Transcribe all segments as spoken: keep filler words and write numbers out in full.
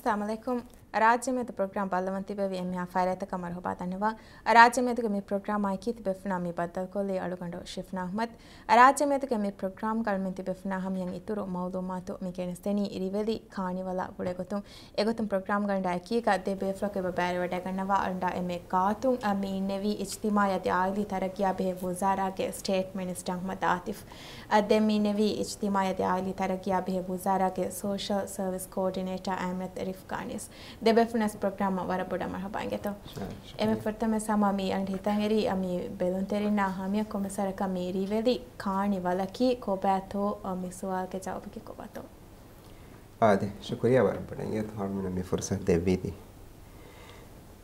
އައްސަލާމު ޢަލައިކުމް. ރާއްޖެމެދު ޕްރޮގްރާމް ބައްލަވަން ތިބެވި އެންމެހާ ފަރާތްތަކަށް މަރުޙަބާ ދަންނަވާ. ރާއްޖެމެދުގެ މި ޕްރޮގްރާމާއެކީ ތިބޭފުޅުންނާ މި ބައްދަލުކޮށްލީ އަޅުގަނޑު ޝިފްނާ އަޙްމަދު. ރާއްޖެމެދުގެ މި ޕްރޮގްރާމްގަ އަޅުމެން ތިބޭފުޅުންނާ ހަމަޔަށް އިތުރު މައުލޫމާތު މި ގެނެސްދެނީ ރިވެލި ކާނިވަލާ ގުޅޭގޮތުން. އެގޮތުން ޕްރޮގްރާމްގަނޑާ އެކީގަ ދެ ބޭފުޅަކު އެބަ ބައިވެރިވަޑައިގަންނަވާ. އަޅުގަނޑާ އެންމެ ގާތުން އަ، މި އިންނެވީ އިޖްތިމާޢީ އަދި އާއިލީ ތަރައްގީއާ ބެހޭ ވުޒާރާގެ ސްޓޭޓް މިނިސްޓަރ އަޙްމަދު އާތިފް. އަ، ދެން މި އިންނެވީ އިޖްތިމާޢީ އަދި އާއިލީ ތަރައްގީއާ ބެހޭ ވުޒާރާގެ ސޯޝަލް ސަރވިސް ކޯޑިނޭޓާ އަޙްމަދު ރިފްކާނީސް. ދެ ބޭފުޅުންނަށް ޕްރޮގްރާމަށް ވަރަށް ބޮޑަށް މަރުޙަބާ އިނގޭތޯ. ޝުކުރިއްޔާ. އެންމެ ފުރަތަމަ ސަމާ މި އަންޑި ހިތަށް އެރި، އަ، މި ބެލުންތެރިންނާ ހަމަޔަށް ކޮންމެސް ވަރަކަށް މި ރިވެލި ކާނިވަލަކީ ކޮބާތޯ، އަ، މި ސުވާލުގެ ޖަވާބަކީ ކޮބާތޯ؟ އާދެ، ޝުކުރިއްޔާ ވަރަށް ބޮޑަށް އިނގޭތޯ އަޅުމެންނަށް މި ފުރުސަތު ދެއްވީތީ.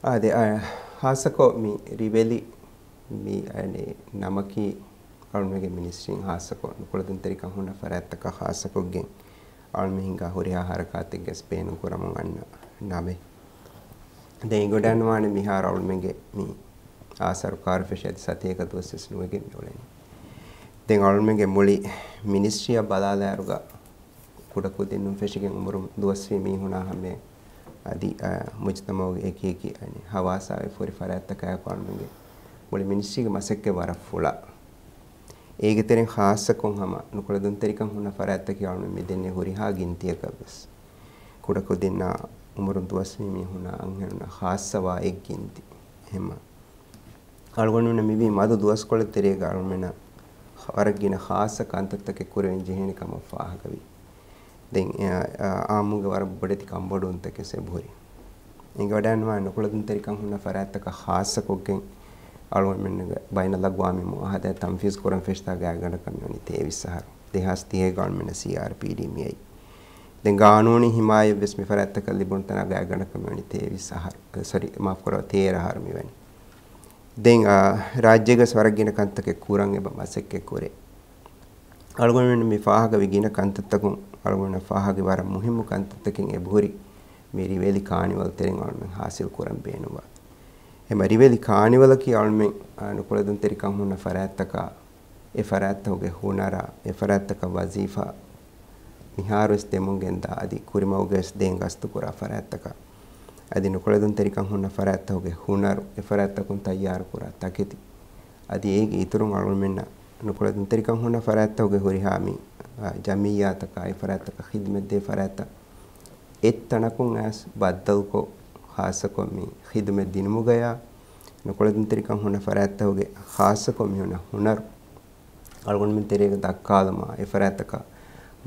އާދެ، އާ، ޚާއްޞަކޮށް މި ރިވެލި މި އަނެއް ނަމަކީ އަޅުމެންގެ މިނިސްޓްރީން ޚާއްޞަކޮށް ނުކުޅެދުންތެރިކަން ހުންނަ ފަރާތްތަކަށް ޚާއްޞަކޮށްގެން އަޅުމެން ހިންގާ ހުރިހާ ހަރަކާތެއްގެ ބޭނުން ކުރަމުން އަންނަ ނަމެއް. ދެން އެނގިވަޑައިގަންނަވާނެ މިހާރު އަޅުމެންގެ މި އާ ސަރުކާރު ފެށި އަދި ސަތޭކަ ދުވަސް ވެސް ނުވެގެން މި އުޅެނީ. ދެން އަޅުމެންގެ މުޅި މިނިސްޓްރީއަށް ބަލާލާއިރުގަ ކުޑަކުދިންނުން ފެށިގެން އުމުރުން ދުވަސްވީ މީހުނާ ހަމަޔަށް އަދި، އަ، މުޖުތަމަޢުގެ އެކި އެކި އަނެއް ހަވާސާއެއް ހުރި ފަރާތްތަކާއެކު އަޅުމެންގެ މުޅި މިނިސްޓްރީގެ މަސައްކަތް ވަރަށް ފުޅާ. އޭގެ ތެރެއިން ޚާއްޞަކޮށް ހަމަ ނުކުޅެދުންތެރިކަން ހުންނަ ފަރާތްތަކީ އަޅުމެން މި ދެންނެވި ހުރިހާ ގިންތިއަކަށް ވެސް ކުޑަކުދިންނާ އުމުރުން ދުވަސްވީ މީހުނާ އަންހެނުންނަށް ޚާއްޞަވާ އެއް ގިންތި. އެހެންމަ އަޅުގަނޑުމެންނަށް މިވީ މަދު ދުވަސްކޮޅެއް ތެރޭގަ އަޅުމެންނަށް ވަރަށް ގިނަ ޚާއްޞަ ކަންތައްތަކެއް ކުރެވެން ޖެހޭނެ ކަމަށް ފާހަގަވި. ދެން، އާ، އާއްމުގެ ވަރަށް ބޮޑެތި ކަންބޮޑުވުންތަކެއް އެބަހުރި. އެނގިވަޑައިގަންނަވާނެ ނުކުޅެދުންތެރިކަން ހުންނަ ފަރާތްތަކަށް ޚާއްޞަކޮށްގެން އަޅުގަނޑުމެންގެ ބައިނަލްއަގްވާމީ މުޢާހަދާތް ތަންފީޒު ކުރަން ފެށިތާ ގާތްގަނޑަކަށް މިވަނީ ތޭވީސް އަހަރު. ދެހާސް ތިހައިގަ އަޅުމެންނަށް ސީއާރްޕީޑީ މިއައީ. ދެން ގާނޫނީ ހިމާޔަތް ވެސް މި ފަރާތްތަކަށް ލިބުނު ތަނާ ގާތްގަނޑަކަށް މިވަނީ ތޭވީސް އަހަރު، އަ، ސޮރީ، މާފުކުރައްވާ، ތޭރަ އަހަރު މިވަނީ. ދެން، އާ، ރާއްޖޭގަސް ވަރަށް ގިނަ ކަންތަކެއް ކުރަން އެބަ މަސައްކަތް ކުރޭ. އަޅުގަނޑުމެން މި ފާހަގަވި ގިނަ ކަންތައްތަކުން އަޅުގަނޑަށް ފާހަގަވި ވަރަށް މުހިއްމު ކަންތައްތަކެއް އެބަހުރި މި ރިވެލި ކާނިވަލް ތެރެއިން އަޅުމެން ހާސިލް ކުރަން ބޭނުންވާ. އެމަ ރިވެލި ކާނިވަލަކީ އަޅުމެން، އާ، ނުކުޅެދުންތެރިކަން ހުންނަ ފަރާތްތަކާ، އެ ފަރާތްތަކުގެ ހުނަރާ، އެ ފަރާތްތަކަށް ވަޒީފާ މިހާރުވެސް ދެމުން ގެންދާ އަދި ކުރިމަގުގަވެސް ދޭން ގަސްތު ކުރާ ފަރާތްތަކާ، އަދި ނުކުޅެދުންތެރިކަން ހުންނަ ފަރާތްތަކުގެ ހުނަރު، އެ ފަރާތްތަކުން ތައްޔާރު ކުރާ ތަކެތި، އަދި އޭގެ އިތުރުން އަޅުގަނޑުމެންނަށް ނުކުޅެދުންތެރިކަން ހުންނަ ފަރާތްތަކުގެ ހުރިހާ މި، އާ، ޖަމިއްޔާތަކާ، އެ ފަރާތްތަކަށް ޚިދުމަތް ދޭ ފަރާތްތައް އެއްތަނަކުން އައިސް ބައްދަލުކޮށް، ޚާއްޞަކޮށް މި ޚިދުމަތް ދިނުމުގަޔާ، ނުކުޅެދުންތެރިކަން ހުންނަ ފަރާތްތަކުގެ ޚާއްޞަކޮށް މި ހުންނަ ހުނަރު އަޅުގަނޑުމެން ތެރޭގަ ދައްކާލުމާ، އެ ފަރާތްތަކަށް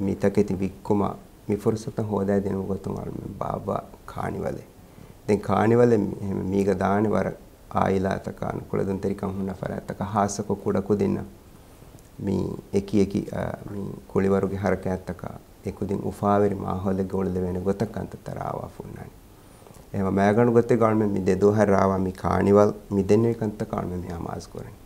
މި ތަކެތި ވިއްކުމާ، މި ފުރުސަތު ހޯދައިދިނުމުގެ ގޮތުން އަޅުމެން ބާއްވާ ކާނިވަލެއް. ދެން ކާނިވަލެއް މި-، އެހެން މީގަ ދާނެ ވަރަށް އާއިލާތަކާ، ނުކުޅެދުންތެރިކަން ހުންނަ ފަރާތްތަކަށް ޚާއްޞަކޮށް ކުޑަކުދިންނަށް މި އެކި އެކި، އާ، މި ކުޅިވަރުގެ ހަރަކާތްތަކާ އެކުދިން އުފާވެރި މާހައުލެއްގަ އުޅުލެވޭނެ ގޮތަށް ކަންތައްތައް ރާވާފަ ހުންނާނެ. އެހެންވެ މައިގަނޑު ގޮތެއްގަ އަޅުމެން މި ދެ ދުވަހަށް ރާވާ މި ކާނިވަލް މި ދެންނެވި ކަންތަކަށް އަޅުމެން މި އަމާޒު ކުރަނީ.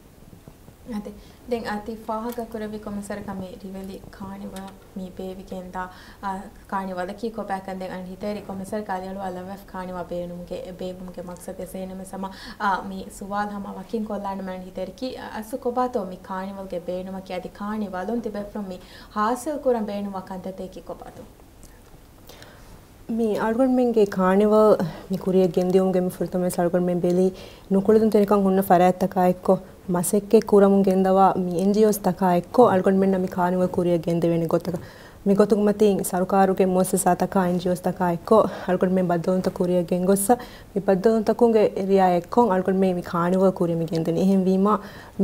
އަދި ދެން އަދި ފާހަގަ ކުރެއްވި ކޮންމެސް ވަރަކަށް މި ރިވެލި ކާނިވަލް މި ބޭއްވިގެންދާ، އާ، ކާނިވަލަކީ ކޮބާކަން ދެން އަންހިތޭރި ކޮންމެސް ވަރަކަށް އަލިއަޅުވާލައްވާފަ ކާނިވަލް ބޭނުމުގެ ބޭއްވުމުގެ މަގްސަދު އެސޭނަމެސް ހަމަ، އާ، މި ސުވާލު ހަމަ ވަކިން ކޮށްލާނަމޭ އަންހިތޭރި ކީ، އަ، އަސްލު ކޮބާތޯ މި ކާނިވަލްގެ ބޭނުމަކީ އަދި ކާނިވަލުން ތިބޭފުޅުން މި ހާސިލް ކުރަން ބޭނުންވާ ކަންތައްތަކަކީ ކޮބާތޯ؟ މި އަޅުގަނޑުމެންގެ ކާނިވަލް މި ކުރިއަށް ގެންދިއުމުގެ މި ފުރަތަމަވެސް އަޅުގަނޑުމެން ބެލީ ނުކުޅެދުންތެރިކަން ހުންނަ ފަރާތްތަކާ އެއްކޮށް، މަސައްކަތް ކުރަމުން ގެންދަވާ މި އެންޖީއޯސް ތަކާ އެއްކޮށް، އަޅުގަނޑުމެންނަށް މި ކާނިވަލް ކުރިއަށް ގެންދެވޭނެ ގޮތަކަށް. މި ގޮތުގެ މަތީން ސަރުކާރުގެ މުއައްސަސާތަކާ، އެންޖީއޯސް ތަކާ އެއްކޮށް، އަޅުގަނޑުމެން ބައްދަލުވުންތައް ކުރިއަށް ގެންގޮއްސަ، މި ބައްދަލުވުންތަކުންގެ ރިއާ އެއްކޮށް، އަޅުގަނޑުމެން މި ކާނިވަލް ކުރިއަށް މި ގެންދަނީ. އެހެންވީމާ،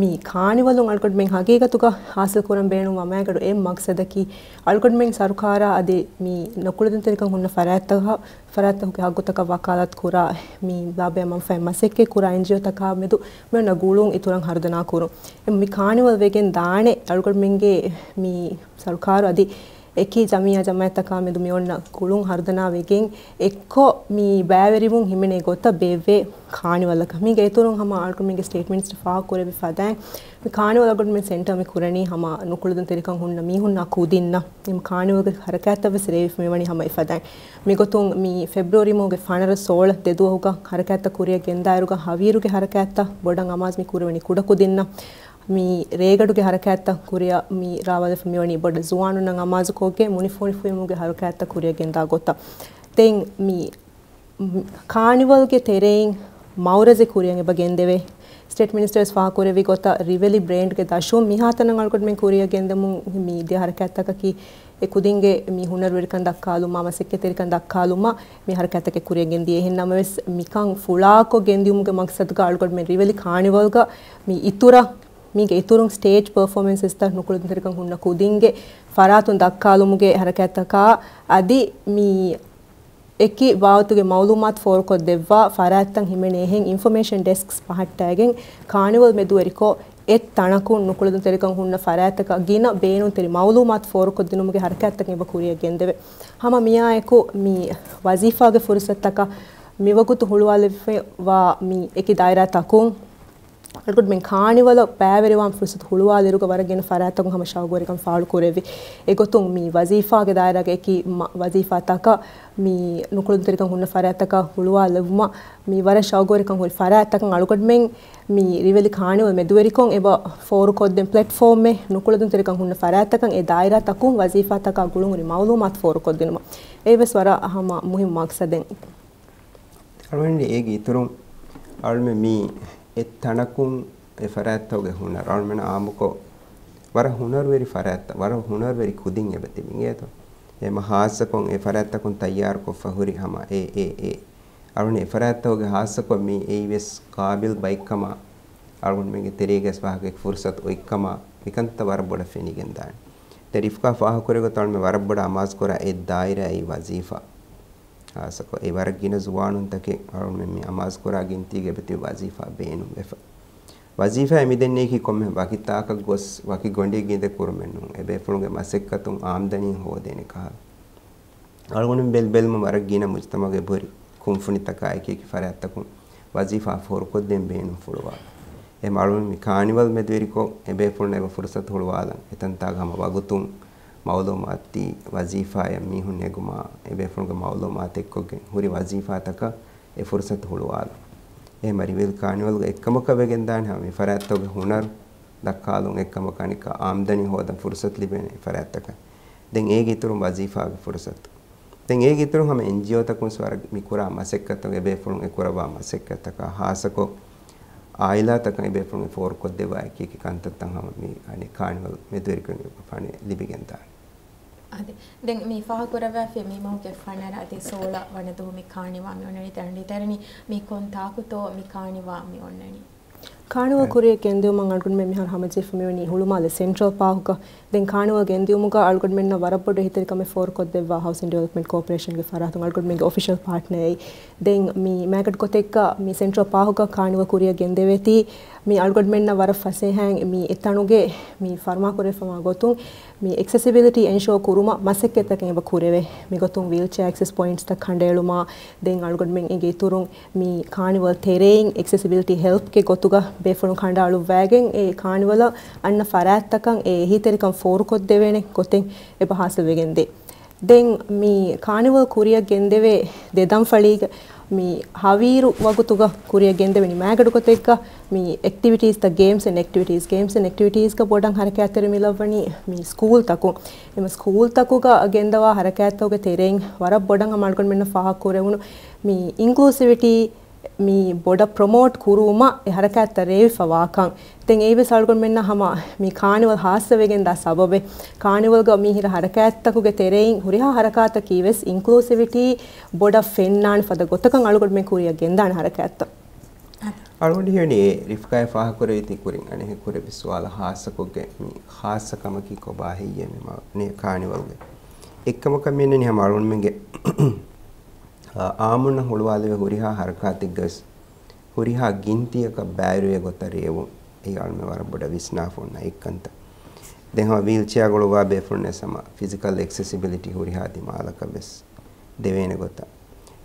މި ކާނިވަލުން އަޅުގަނޑުމެން ހަގީގަތުގަ ހާސިލް ކުރަން ބޭނުންވާ މައިގަނޑު އެއް މަގްސަދަކީ، އަޅުގަނޑުމެން ސަރުކާރާ އަދި މި ނުކުޅެދުންތެރިކަން ހުންނަ ފަރާތްތަކަށް، ފަރާތްތަކުގެ ހައްގުތަކަށް ވަކާލަތު ކުރާ، މި ލާބަޔާ މަންފާއެއް މަސައްކަތް ކުރާ އެންޖީއޯ ތަކާ މެދު މި އޮންނަ ގުޅުން އިތުރަށް ހަރުދަނާ ކުރުން. އެ މި ކާނިވަލް ވެގެން ދާނެ އަޅުގަނޑުމެންގެ މި ސަރުކާރު އަދި އެކި ޖަމިއްޔާ ޖަމާއަތްތަކާ މެދު މި އޮންނަ ގުޅުން ހަރުދަނާ ވެގެން އެއްކޮށް މި ބައިވެރިވުން ހިމެނޭ ގޮތަށް ބޭއްވޭ ކާނިވަލަކަށް. މީގެ އިތުރުން ހަމަ އަޅުގަނޑުމެންގެ ސްޓޭޓް މިނިސްޓަރ ފާހަގަ ކުރެއްވި ފަދައިން، މި ކާނިވަލް އަޅުގަނޑުމެން ސެންޓަރ މި ކުރަނީ ހަމަ ނުކުޅެދުންތެރިކަން ހުންނަ މީހުންނާ ކުދިންނަށް. އެ މި ކާނިވަލްގެ ހަރަކާތްތައް ވެސް ރޭވިފަ މިވަނީ ހަމަ އެފަދައިން. މިގޮތުން މި ފެބްރުއަރީ މަހުގެ ފަނަރަ ސޯޅަ ދެ ދުވަހުގަ ހަރަކާތްތައް ކުރިއަށް ގެންދާއިރުގަ ހަވީރުގެ ހަރަކާތްތައް ބޮޑަށް އަމާޒު މި ކުރެވެނީ ކުޑަކުދިންނަށް. މި ރޭގަޑުގެ ހަރަކާތްތައް ކުރިއަށް މި ރާވާލަފަ މިވަނީ ބޮޑަށް ޒުވާނުންނަށް އަމާޒުކޮށްގެން މުނިފޫނިފުއިމުގެ ހަރަކާތްތައް ކުރިއަށް ގެންދާ ގޮތަށް. ދެން މި ކާނިވަލްގެ ތެރެއިން މައުރަޒެއް ކުރިއަށް އެބަ ގެންދެވޭ. ސްޓޭޓް މިނިސްޓަރ ވެސް ފާހަގަކުރެއްވި ގޮތަށް ރިވެލި ބްރޭންޑްގެ ދަށުން މިހާތަނަށް އަޅުގަނޑުމެން ކުރިއަށް ގެންދަމުން މި ދިޔަ ހަރަކާތްތަކަކީ އެ ކުދިންގެ މި ހުނަރުވެރިކަން ދައްކާލުމާ، މަސައްކަތްތެރިކަން ދައްކާލުމަށް މި ހަރަކާތްތަކެއް ކުރިއަށް ގެންދިޔަ. އެހެން ނަމަވެސް މިކަން ފުޅާކޮށް ގެންދިއުމުގެ މަގްސަދުގަ އަޅުގަނޑުމެން ރިވެލި ކާނިވަލްގަ މި އިތުރަށް، މީގެ އިތުރުން ސްޓޭޖް ޕަރފޯމެންސަސްތައް ނުކުޅެދުންތެރިކަން ހުންނަ ކުދިންގެ ފަރާތުން ދައްކާލުމުގެ ހަރަކާތްތަކާ އަދި މި އެކި ބާވަތުގެ މައުލޫމާތު ފޯރުކޮށްދެއްވާ ފަރާތްތައް ހިމެނޭހެން އިންފޮމޭޝަން ޑެސްކްސް ފަހައްޓައިގެން، ކާނިވަލް މެދުވެރިކޮށް އެއް ތަނަކުން ނުކުޅެދުންތެރިކަން ހުންނަ ފަރާތްތަކަށް ގިނަ ބޭނުންތެރި މައުލޫމާތު ފޯރުކޮށްދިނުމުގެ ހަރަކާތްތަކެއް އެބަ ކުރިއަށް ގެންދެވޭ. ހަމަ މިއާއެކު މި ވަޒީފާގެ ފުރުސަތުތަކަށް މިވަގުތު ހުޅުވާލެވިފައިވާ މި އެކި ދާއިރާތަކުން އަޅުގަނޑުމެން ކާނިވަލަށް ބައިވެރިވާން ފުރުސަތު ހުޅުވާލިއިރުގަ ވަރަށް ގިނަ ފަރާތްތަކުން ހަމަ ޝައުގުވެރިކަން ފާޅުކުރެއްވި. އެގޮތުން މި ވަޒީފާގެ ދާއިރާގެ އެކި މަ-، ވަޒީފާތަކަށް މި ނުކުޅެދުންތެރިކަން ހުންނަ ފަރާތްތަކަށް ހުޅުވާލެއްވުމަށް މި ވަރަށް ޝައުގުވެރިކަން ހުރި ފަރާތްތަކުން އަޅުގަނޑުމެން މި ރިވެލި ކާނިވަލް މެދުވެރިކޮށް އެބަ ފޯރުކޮށްދޭން ޕްލެޓްފޯމެއް ނުކުޅެދުންތެރިކަން ހުންނަ ފަރާތްތަކަށް އެ ދާއިރާތަކުން ވަޒީފާތަކާ ގުޅުންހުރި މައުލޫމާތު ފޯރުކޮށްދިނުމަށް. އެއީވެސް ވަރަށް ހަމަ މުހިންމު މަގްސަދެއް. އަޅުގަނޑު އޭގެ އިތުރުން އަޅުމެ މީ އެއް ތަނަކުން އެ ފަރާތްތަކުގެ ހުނަރު އަޅުމެން އާއްމުކޮށް ވަރަށް ހުނަރުވެރި ފަރާތްތައް، ވަރަށް ހުނަރުވެރި ކުދިން އެބަ ތިބި އިނގޭތޯ. އެމަ ހާއްސަކޮށް އެ ފަރާތްތަކުން ތައްޔާރުކޮށްފަ ހުރި ހަމަ އެ، އެ، އެ. އަޅުގަނޑު އެ ފަރާތްތަކުގެ ހާއްސަކޮށް މީ އެއީވެސް ޤާބިލް ބައެއްކަމަށް އަޅުގަނޑުމެންގެ ތެރޭގަސް ފަހަކެއް ފުރުސަތު އޮތްކަމަށް މިކަންތައް ވަރަށް ބޮޑަށް ފެނިގެންދާނެ. ދެން ރިފްކާ ފާހަގަކުރޭ ގޮތަށް އަޅުމެން ވަރަށް ބޮޑަށް އަމާޒުކުރާ އެއް ދާއިރާ އެއީ ވަޒީފާ. ހާއްސަކޮށް އެ ވަރަށް ގިނަ ޒުވާނުންތަކެއް އަޅުމެން މި އަމާޒުކުރާ ގިންތީގެ އެބަތިބި ވަޒީފާ ބޭނުންވެފަ. ވަޒީފާއެއް މިދެންނެވި ކޮންމެ ވަކި ތާކަށް ގޮސް ވަކި ގޮނޑިއެއް ގިނދެ ކުރުމެއް ނޫން. އެބޭފުޅުންގެ މަސައްކަތުން އާމްދަނީ ހޯދޭނެ ކަހަލަ. އަޅުގަނޑު ބެލި ބެލުމަށް ވަރަށް ގިނަ މުޖްތަމަޢުގެ އެބަހުރި ކުންފުނިތަކާ އެކި އެކި ފަރާތްތަކުން ވަޒީފާ ފޯރުކޮށްދޭން ބޭނުންފުޅުވާ. އެހެން އަޅުގަނޑު މި ކާނިވަލް މެދުވެރިކޮށް އެބޭފުޅުންނަށް އެބަ ފުރުސަތު ހުޅުވާލަން އެތަންތާގަ ހަމަ ވަގުތުން މައުލޫމާތު ވަޒީފާއަށް މީހުން ނެގުމާ، އެބޭފުޅުންގެ މައުލޫމާތު އެއްކޮށްގެން ހުރި ވަޒީފާތަކަށް އެ ފުރުސަތު ހުޅުވާލަން. އެހެން ރިވެލި ކާނިވަލްގަ އެއްކަމަކަށް ވެގެންދާނެ ހަމަ މި ފަރާތްތަކުގެ ހުނަރު ދައްކާލުން އެއްކަމަކަށް އަނެއްކާ އާމްދަނީ ހޯދަން ފުރުސަތު ލިބޭނެ ފަރާތްތަކަށް. ދެން އޭގެ އިތުރުން ވަޒީފާގެ ފުރުސަތު. ދެން އޭގެ އިތުރުން ހަމަ އެންޖީއޯތަކުން ވެސް ވަރަށް މި ކުރާ މަސައްކަތްތަކުން އެބޭފުޅުން އެ ކުރައްވާ މަސައްކަތްތަކާ ހާއްސަކޮށް އާއިލާތަކަށް އެބޭފުޅުން އެ ފޯރުކޮށްދެއްވާ އެކި އެކި ކަންތައްތައް ހަމަ މި އަނެއް ކާނިވަލް މެދުވެރިކޮށް އެބަ ފަނެ ލިބިގެންދާނެ. އާދެ. ދެން މި ފާހަގަކުރައްވާފައި މި މަހުގެ ފަނަރަ އަދި ސޯޅަ ވަނަ ދުވަހު މި ކާނިވާ މި އޮންނަނީ. ދެން ނިދަނީ މި ކޮން ތާކުތޯ މި ކާނިވާ މި އޮންނަނީ؟ ކާނިވަލް ކުރިއަށް ގެންދިއުމަށް އަޅުގަނޑުމެން މިހާރު ހަމަޖެހިފަ މިވަނީ ހުޅުމާލެ ސެންޓްރަލް ޕާކުގަ. ދެން ކާނިވަލް ގެންދިއުމުގަ އަޅުގަނޑުމެންނަށް ވަރަށް ބޮޑު އެހީތެރިކަމެއް ފޯރުކޮށްދެއްވާ ހައުސިން ޑިވެލޮޕްމަންޓް ކޯޕަރޭޝަންގެ ފަރާތުން އަޅުގަނޑުމެންގެ އޮފިޝަލް ޕާޓްނަރ އެއީ. ދެން މި މާގަނޑު ގޮތެއްގަ މި ސެންޓްރަލް ޕާކުގަ ކާނިވަލް ކުރިއަށް ގެންދެވޭތީ، މި އަޅުގަނޑުމެންނަށް ވަރަށް ފަސޭހައިން މި އެތަނުގެ މި ފަރުމާކުރެވިފަވާ ގޮތުން މި އެކްސެސިބިލިޓީ އެންޝޯ ކުރުމަށް މަސައްކަތްތަކެއް އެބަ ކުރެވޭ. މިގޮތުން ވީލްޗެއާ އެކްސެސް ޕޮއިންޓްސްތައް ކަނޑައެޅުމާ، ދެން އަޅުގަނޑުމެން އޭގެ އިތުރުން މި ކާނިވަލް ތެރެއިން އެކްސެސިބިލިޓީ ހެލްޕްގެ ގޮތުގަ ބޭފުޅުން ކަނޑައަޅުއްވައިގެން އެ ކާނިވަލަށް އަންނަ ފަރާތްތަކަށް އެ އެހީތެރިކަން ފޯރުކޮށްދެވޭނެ ގޮތެއް އެބަ ހާސިލްވެގެންދޭ. ދެން މި ކާނިވަލް ކުރިއަށް ގެންދެވޭ ދެ ދަންފަޅީގަ މި ހަވީރު ވަގުތުގަ ކުރިއަށް ގެންދެވެނީ މާގަޑު ގޮތެއްގަ މި އެކްޓިވިޓީސްތައް، ގޭމްސް އެންޑް އެކްޓިވިޓީސް، ގޭމްސް އެންޑް އެކްޓިވިޓީސްގަ ބޮޑަށް ހަރަކާތްތެރި މިލައްވަނީ މި ސްކޫލްތަކުން. އެމަ ސްކޫލްތަކުގަ ގެންދަވާ ހަރަކާތްތަކުގެ ތެރެއިން ވަރަށް ބޮޑަށް ހަމަ އަޅުގަނޑުމެންނަށް ފާހަގަކުރެވުނު މި އިންކްލޫސިވިޓީ މި ބޮޑަށް ޕްރޮމޯޓް ކުރުވުމަށް އެ ހަރަކާތްތައް ރޭވިފަ ވާކަން. ދެން އެއީވެސް އަޅުގަނޑުމެންނަށް ހަމަ މި ކާނިވަލް ހާއްސަވެގެންދާ ސަބަބެއް. ކާނިވަލްގަ މިހިރަ ހަރަކާތްތަކުގެ ތެރެއިން ހުރިހާ ހަރަކާތަކީވެސް އިންކްލޫސިވިޓީ ބޮޑަށް ފެންނާނެ ފަދަ ގޮތަކަށް އަޅުގަނޑުމެން ކުރިއަށް ގެންދާނެ ހަރަކާތްތައް. އަޅުގަނޑު ހިޔަނީ އެ ރިފްކާއަށް ފާހަގަކުރެވިތީ ކުރިން އަނެއް ކުރެއްވި ސުވާލަށް ހާއްސަކޮށްގެން މި ހާއްސަ ކަމަކީ ކޮބާ ހެއްޔޭ މި މަ-، ނި-، ކާނިވަލްގެ. އެއްކަމަކަށް މި އަންނަނީ ހަމަ އަޅުގަނޑުމެންގެ އާ، އާއްމުންނަށް ހުޅުވާލެވޭ ހުރިހާ ހަރަކާތެއްގަވެސް ހުރިހާ ގިންތިއަކަށް ބައިވެރިވޭ ގޮތަށް ރޭވުން. އެއީ އަޅުމެން ވަރަށް ބޮޑަށް ވިސްނާފަ އޮންނަ އެއްކަންތައް. ދެން ހަމަ ވީލްޗެއާ ގުޅުއްވާ ބޭފުޅުންނަށް ހަމަ ފިޒިކަލް އެކްސެސިބިލިޓީ ހުރިހާ ދިމާލަކަށް ވެސް ދެވޭނެ ގޮތަށް.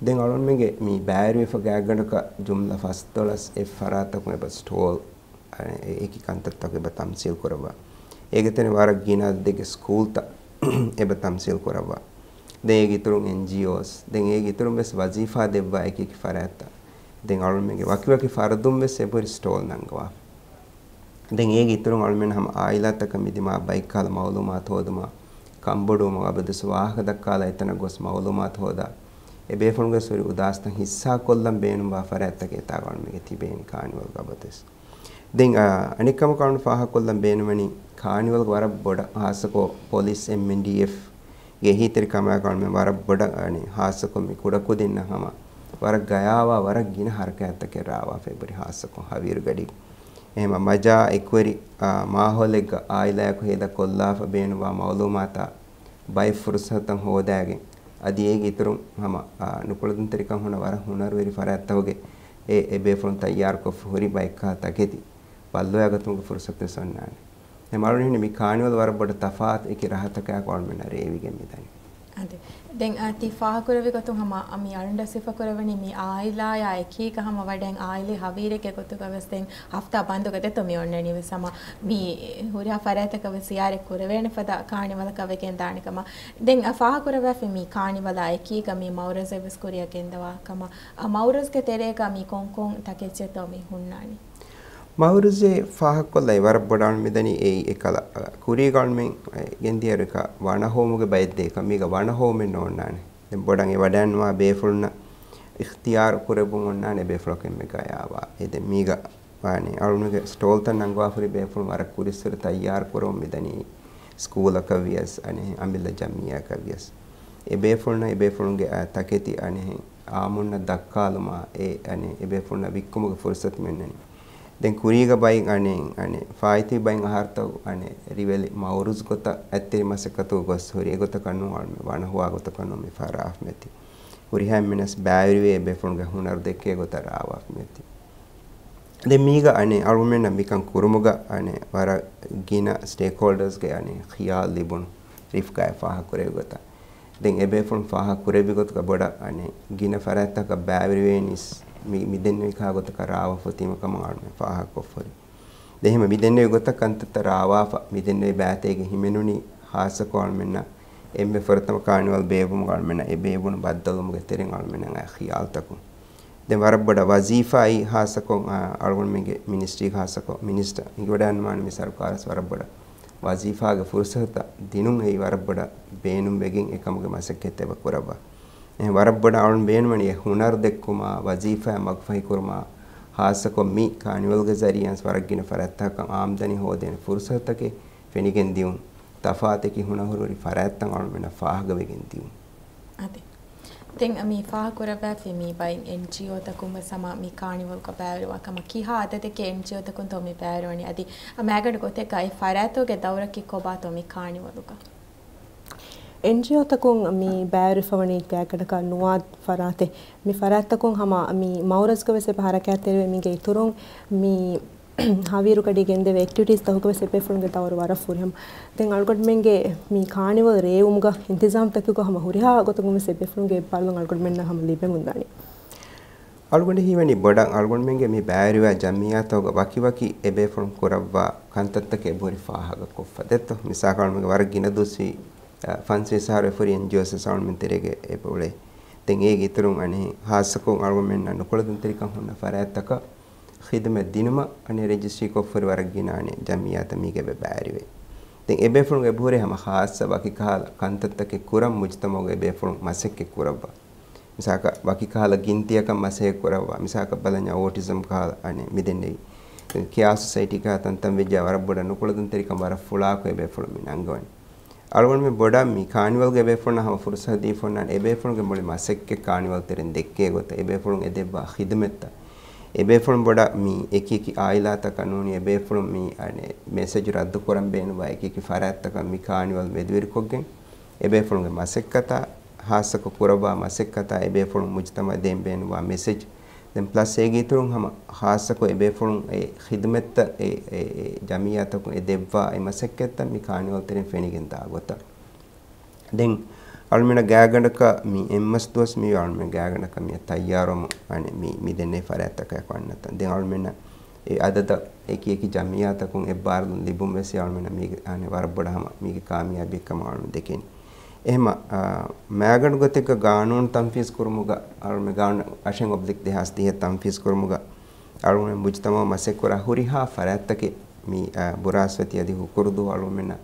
ދެން އަޅުމެންގެ މި ބައިވެރިވެފަ ގާތްގަނޑަކަށް ޖުމްލަ ފަސްދޮޅަސް އެއް ފަރާތަކުން އެބަ ސްޓޯލް އަނެއް އެ-، އެކި ކަންތައްތަކު އެބަ ތަމްސީލް ކުރައްވާ. އޭގެ ތެރެ ވަރަށް ގިނަ އަދަދެއްގެ ސްކޫލްތައް އެބަ ތަމްސީލް ކުރައްވާ. ދެން އޭގެ އިތުރުން އެންޖީއޯސް، ދެން އޭގެ އިތުރުން ވެސް ވަޒީފާ ދެއްވާ އެކި އެކި ފަރާތްތައް. ދެން އަޅުމެންގެ ވަކި ވަކި ފަރުދުން ވެސް އެބަހުރި ސްޓޯލް ނަންގަވާ. ދެން އޭގެ އިތުރުން އަޅުމެން ހަމަ އާއިލާތަކަށް މިދިމާ ބައެއްކަހަލަ މައުލޫމާތު ހޯދުމަށް، ކަންބޮޑުވުމަށް އަބަދުވެސް ވާހަކަ ދައްކާލާ އެތަނަށް ގޮސް މައުލޫމާތު ހޯދާ، އެ ބޭފުޅުންގެ ސޮރި އުދާސްތައް ހިއްސާކޮށްލަން ބޭނުންވާ ފަރާތްތަކެއް އެތާ ގަވަންމެންގެ ތިބޭނީ ކާނިވަލް ގަބަތުވެސް. ދެން، އާ، އަނެއްކަމަކު އަޅުން ފާހަގަކޮށްލަން ބޭނުމަނީ ކާނިވަލްގެ ވަރަށް ބޮޑަށް ހާއްސަކޮށް ޕޮލިސް އެމްއެންޑީއެފްގެ އެހީތެރިކަމާއެކު އަޅުމެން ވަރަށް ބޮޑަށް އަނެއް ހާއްސަކޮށް މި ކުޑަކުދިންނަށް ހަމަ ވަރަށް ގަޔާވާ ވަރަށް ގިނަ ހަރަކާތްތަކެއް ރާވާފައި ބުރި ހާއްސަކޮށް ހަވީރުގަޑި. އެހެމަ މަޖާ އެކުވެރި، އާ، މާހައުލެއްގަ އާއިލާއަކު ހޭދަ ކޮށްލާފަ ބޭނުންވާ މައުލޫމާތާ ބައެއް ފުރުސަތުތައް ހޯދާގެން، އަދި އޭގެ އިތުރުން ހަމަ، އާ، ނުކުޅަދުންތެރިކަން ހުންނަ ވަރަށް ހުނަރުވެރި ފަރާތްތަކުގެ އެ، އެ ބޭފުޅުން ތައްޔާރުކޮށްފަ ހުރި ބައެއްކާ ތަކެތި ބައްލަވައިގަތުމުގެ ފުރުސަތުވެސް އޮންނާނެ. އެ މަޅުން މި ކާނިވަލް ވަރަށް ބޮޑަށް ތަފާތު އެކި ރަހަތަކާއެކު އަޅުމެންނަށް ރޭވިގެން މިދަނީ. އަދި، ދެން، އަ، ތި ފާހަކުރެއްވި ގޮތުން ހަމަ، އަ، މި އަޅުން ސިފަކުރެވެނީ މި އާއިލާޔާ އެކީގަ ހަމަ ވަޑައިން އާއިލީ ހަވީރެއްގެ ގޮތުގަ ވެސް ދެން ހަފްތާ ބަންދުގަ ދެއްތޯ މި އޮންނަނީ ވެސް ހަމަ މި ހުރިހާ ފަރާތްތަކަށް ވެސް ޒިޔާރަތް ކުރެވޭނެ ފަދަ ކާނިވަލަކަށް ވެގެން ދާނެ ކަމަށް. ދެން، އަ، ފާހަކުރެވޭފި މި ކާނިވަލާ އެކީގަ މި މައުރަޒެއް ވެސް ކުރިއަށް ގެންދަވާ ކަމަށް. އަ، މައުރަޒްގެ ތެރޭގަ މި ކޮންކޮން ތަކެއްޗެއްތޯ މި ހުންނާނީ؟ މައުރަޒެއް ފާހަގަކޮށްލައި ވަރަށް ބޮޑަށް މިދަނީ އެއީ އެކަލަ، އަ، ކުރީގަ އަޅުމެން ގެންދިޔައިރު އެކަ ވަނަ ހޮވުމުގެ ބައެއް ދޭކަ މީގަ ވަނަ ހޮވުމެއް ނޯންނާނެ. ދެން ބޮޑަށް އެ ވަޑައިންވާ ބޭފުޅުންނަށް އިޚްތިޔާރު ކުރެއްވުން އޮންނާނެ ބޭފުޅަކު އެންމެ ގަޔާވާ. އެ ދެން މީގަ ވާނެ އަޅުނުގެ ސްޓޯލްތައް ނަންގަވާފަހުރި ބޭފުޅުން ވަރަށް ކުރިއްސުރެ ތައްޔާރު ކުރަމުން މިދަނީ ސްކޫލަކަށް ވިޔަސް އަނެއް އަމިއްލަ ޖަމިއްޔާއަކަށް ވިޔަސް. އެ ބޭފުޅުންނަށް އެ ބޭފުޅުންގެ އާ ތަކެތި އަނެއް އާއްމުންނަށް ދައްކާލުމާ އެ އަނެއް އެ ބޭފުޅުންނަށް ވިއްކުމުގެ ފުރުސަތު މި އޮންނަނީ. ދެން ކުރީގަ ބައިން އަނެއް، އަނެއް ފާއިތުވި ބައިން އަހަރުތައް އަނެއް ރިވެލި މައުރުޒް ގޮތަށް އަތްތެރި މަސައްކަތުގަ ގޮސް ހުރި އެގޮތަކަށް ނޫން އަޅުމެން ވަނަ ހޮވާ ގޮތަކަށް ނޫން މި ފަހަރު ރާވާފަ މިއޮތީ. ހުރިހާ އެންމެނަސް ބައިވެރިވެ އެ ބޭފުޅުންގެ ހުނަރު ދެއްކޭ ގޮތަށް ރާވާފަ މިއޮތީ. ދެން މީގަ އަނެއް އަޅުމެންނަށް މިކަން ކުރުމުގަ އަނެއް ވަރަށް ގިނަ ސްޓޭކްހޯލްޑަރސްގެ އަނެއް ޚިޔާލު ލިބުނު ރިފްކާއެއް ފާހަގަކުރެއްވި ގޮތަށް. ދެން އެބޭފުޅުން ފާހަގަކުރެއްވި ގޮތުގަ ބޮޑަށް އަނެއް ގިނަ ފަރާތްތަކަށް ބައިވެރިވެނީސް މި، މިދެންނެވި ކާ ގޮތަކަށް ރާވާފަ އޮތީމަ ކަމަށް އަޅުމެން ފާހަގަކޮށްފަ ހުރި. ދެން އެހެން މިދެންނެވި ގޮތަށް ކަންތައްތައް ރާވާފަ، މިދެންނެވި ބައިތޭގެ ހިމެނުނީ ހާއްސަކޮށް އަޅުމެންނަށް އެންމެ ފުރަތަމަ ކާނިވަލް ބޭއްވުމުގަ އަޅުމެންނަށް އެ ބޭއްވުނު ބައްދަލުވުމުގެ ތެރެއިން އަޅުމެންނަށް އައި ޚިޔާލުތަކުން. ދެން ވަރަށް ބޮޑަށް ވަޒީފާއީ ހާއްސަކޮށް، އާ، އަޅުގަނޑުމެންގެ މިނިސްޓްރީގެ ހާއްސަކޮށް މިނިސްޓަރ އިނގިވަޑައިގަންނަވާނެ މި ސަރުކާރަށް ވަރަށް ބޮޑަށް ވަޒީފާގެ ފުރުސަތުތައް ދިނުން އެއީ ވަރަށް ބޮޑަށް ބޭނުންވެގެން އެކަމުގެ މަސައްކަތްތައް އެބަ ކުރައްވާ. އެހެން ވަރަށް ބޮޑަށް އަޅުން ބޭނުމަނީ އެ ހުނަރު ދެއްކުމާ، ވަޒީފާއަށް މަގުފަހިކުރުމާ، ހާއްސަކޮށް މި ކާނިވަލްގެ ޒަރީއާ ވަރަށް ގިނަ ފަރާތްތަކަށް އާމްދަނީ ހޯދޭނެ ފުރުސަތުތަކެއް ފެނިގެން ދިއުން، ތަފާތެކި ހުނަރުވެރި ފަރާތްތައް އަޅުމެންނަށް ފާހަގަވެގެން ދިއުން. އަދި. ދެން މި ފާހަގަކުރައްވާފި މި ބައިން އެންޖީއޯތަކުން ވެސް ހަމަ މި ކާނިވަލްގަ ބައިވެރިވާ ކަމަށް ކިހާ އަދަދެއްގެ އެންޖީއޯތަކުންތޯ މި ބައިވެރިވަނީ؟ އަދި މައިގަނޑު ގޮތެއްގަ އެ ފަރާތުގެ ދައުރަކީ ކޮބާތޯ މި ކާނިވަލުގަ؟ އެންޖީއޯތަކުން މި ބައިވެރިވެފަވަނީ ގާތްގަނޑަކަށް ނުވާ ފަރާތެއް. މި ފަރާތްތަކުން ހަމަ މި މައުރަޒްގަ ވެސް އެބަ ހަރަކާތްތެރިވޭ. މީގެ އިތުރުން މި ހަވީރުގަޑީ ގެންދެވޭ އެކްޓިވިޓީސްތަކުގަ ވެސް އެބޭފުޅުންގެ ދައުރު ވަރަށް ފުރިހަމަ. ދެން އަޅުގަނޑުމެންގެ މި ކާނިވަލް ރޭވުމުގަ އިންތިޒާމްތަކުގަ ހަމަ ހުރިހާ ގޮތަކުން ވެސް އެބޭފުޅުންގެ އެއްބާރުލުން އަޅުގަނޑުމެންނަށް ހަމަ ލިބެމުންދާނެ. އަޅުގަނޑު ހީވަނީ ބޮޑަށް އަޅުގަނޑުމެންގެ މި ބައިވެރިވާ ޖަމިއްޔާތަކުގަ ވަކިވަކި އެބޭފުޅުން ކުރައްވާ ކަންތައްތަކެއް އެބަހުރި ފާހަގަކޮށްފަ ދެއްތޯ. މިސާލަކަށް އަޅުމެންގެ ވަރަށް ގިނަ ދުވަސްވީ، އަ، ފަންސަވީސް އަހަރު އެފުރި އެންޖީއޯސް ވެސް އަޅުމެން ތެރޭގަ އެބައުޅޭ. ދެން އޭގެ އިތުރުން އަނެއް ހާއްސަކޮށް އަޅުގަނޑުމެންނަށް ނުކުޅަދުންތެރިކަން ހުންނަ ފަރާތްތަކަށް ޚިދުމަތް ދިނުމަށް އަނެއް ރަޖިސްޓްރީކޮށްފަހުރި ވަރަށް ގިނަ އަނެއް ޖަމިއްޔާތައް މީގަ އެބަ ބައިވެރިވޭ. ދެން އެބޭފުޅުން އެބަހުރޭ ހަމަ ހާއްސަ ވަކި ކަހަލަ ކަންތައްތަކެއް ކުރަން މުޖުތަމަޢުގަ އެބޭފުޅުން މަސައްކަތް ކުރައްވާ. މިސާލަކަށް ވަކި ކަހަލަ ގިންތިއަކަށް މަސައްކަތް ކުރައްވާ. މިސާލަކަށް ބަލަންޏާ އޯޓިޒަމް ކަހަލަ އަނެއް މިދެންނެވި. ކެއާ ސޮސައިޓީ ކަހަލަ ތަންތަން ވެއްޖާ ވަރަށް ބޮޑަށް ނުކުޅަދުންތެރިކަން ވަރަށް ފުޅާކޮށް އެބޭފުޅުން މި ނަންގަވަނީ. އަޅުގަނޑުމެން ބޮޑަށް މި ކާނިވަލްގެ އެބޭފުޅުންނަށް ހަމަ ފުރުސަތު ދީފަ އޮންނާނެ އެބޭފުޅުންގެ މުޅި މަސައްކަތް ކާނިވަލް ތެރެއިން ދެއްކޭ ގޮތަށް އެބޭފުޅުން އެ ދެއްވާ ޚިދުމަތްތައް. އެބޭފުޅުން ބޮޑަށް މި އެކި އެކި އާއިލާތަކަށް ނޫނީ އެބޭފުޅުން މި އަނެއް މެސެޖު ރައްދުކުރަން ބޭނުންވާ އެކި އެކި ފަރާތްތަކަށް މި ކާނިވަލް މެދުވެރިކޮށްގެން އެބޭފުޅުންގެ މަސައްކަތާ ހާއްސަކޮށް ކުރައްވާ މަސައްކަތާ އެބޭފުޅުން މުޖުތަމަޢަށް ދޭން ބޭނުންވާ މެސެޖް. ދެން ޕްލަސް އޭގެ އިތުރުން ހަމަ ހާއްސަކޮށް އެބޭފުޅުން އެ ޚިދުމަތްތައް އެ، އެ، އެ ޖަމިއްޔާތަކުން އެ ދެއްވާ އެ މަސައްކަތްތައް މި ކާނިވަލް ތެރެއިން ފެނިގެން ދާ ގޮތަށް. ދެން އަޅުމެނަށް ގާތްގަނޑަކަށް މި އެއްމަސް ދުވަސް މި އަޅުމެން ގާތްގަނޑަކަށް މި ތައްޔާރުވަމުން އަނެއް މި، މި ދެންނެވި ފަރާތްތަކަށް އަންނަތަން. ދެން އަޅުމެންނަށް އެ އަދަދަށް އެކި އެކި ޖަމިއްޔާތަކުން އެއްބާރުލުން ލިބުން ވެސް އަޅުމެންނަށް މީގެ އަނެއް ވަރަށް ބޮޑަށް ހަމަ މީގެ ކާމިޔާބީ ކަމަށް އަޅުމެން ދެކެނީ. އެހެމަ، އާ، މައިގަނޑު ގޮތެއްގަ ގާނޫނު ތަންފީޒް ކުރުމުގަ އަޅުމެން ގާނޫނު އަށެއް އޮބްލިކް ދެހާސް ދިހަ ތަންފީޒް ކުރުމުގަ އަޅުގަނޑު މުޖުތަމަޢު މަސައްކަތް ކުރާ ހުރިހާ ފަރާތްތަކެއް މި، އާ، ބުރާސްފަތި އަދި ހުކުރުދޫ އަޅުގަނޑުމެންނަށް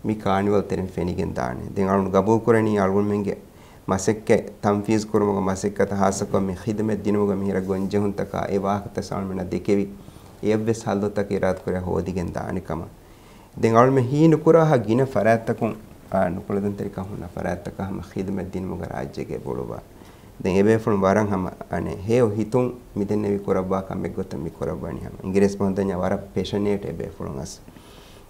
މި ކާނިވަލް ތެރެއިން ފެނިގެން ދާނެ. ދެން އަޅުގަނޑު ގަބޫލު ކުރަނީ އަޅުގަނޑުމެންގެ މަސައްކަތް ތަންފީޒު ކުރުމުގެ މަސައްކަތަށް ހާއްސަކޮށް މި ޚިދުމަތް ދިނުމުގެ މިހިރަ ގޮންޖެހުންތަކާ އެ ވާހަކަތައް އަޅުމެންނަށް ދެކެވި، އެއަށްވެސް ހައްލުތަކެއް އިރާދަކުރެ ހޯދިގެން ދާނެ ކަމަށް. ދެން އަޅުމެން ހީ ނުކުރާހާ ގިނަ ފަރާތްތަކުން، އާ، ނުކުޅެދުންތެރިކަން ހުންނަ ފަރާތްތަކަށް ހަމަ ޚިދުމަތް ދިނުމުގެ ރާއްޖޭގެ ބޮޑުވާ. ދެން އެބޭފުޅުން ވަރަށް ހަމަ އަނެއް ހެޔޮ ހިތުން މިދެންނެވި ކުރައްވާ ކަމެއް ގޮތަށް މި ކުރައްވަނީ ހަމަ. އިނގިރޭސި ބަހުން ދަންޏާ ވަރަށް ޕެޝަނޭޓް އެބޭފުޅުން އަސް.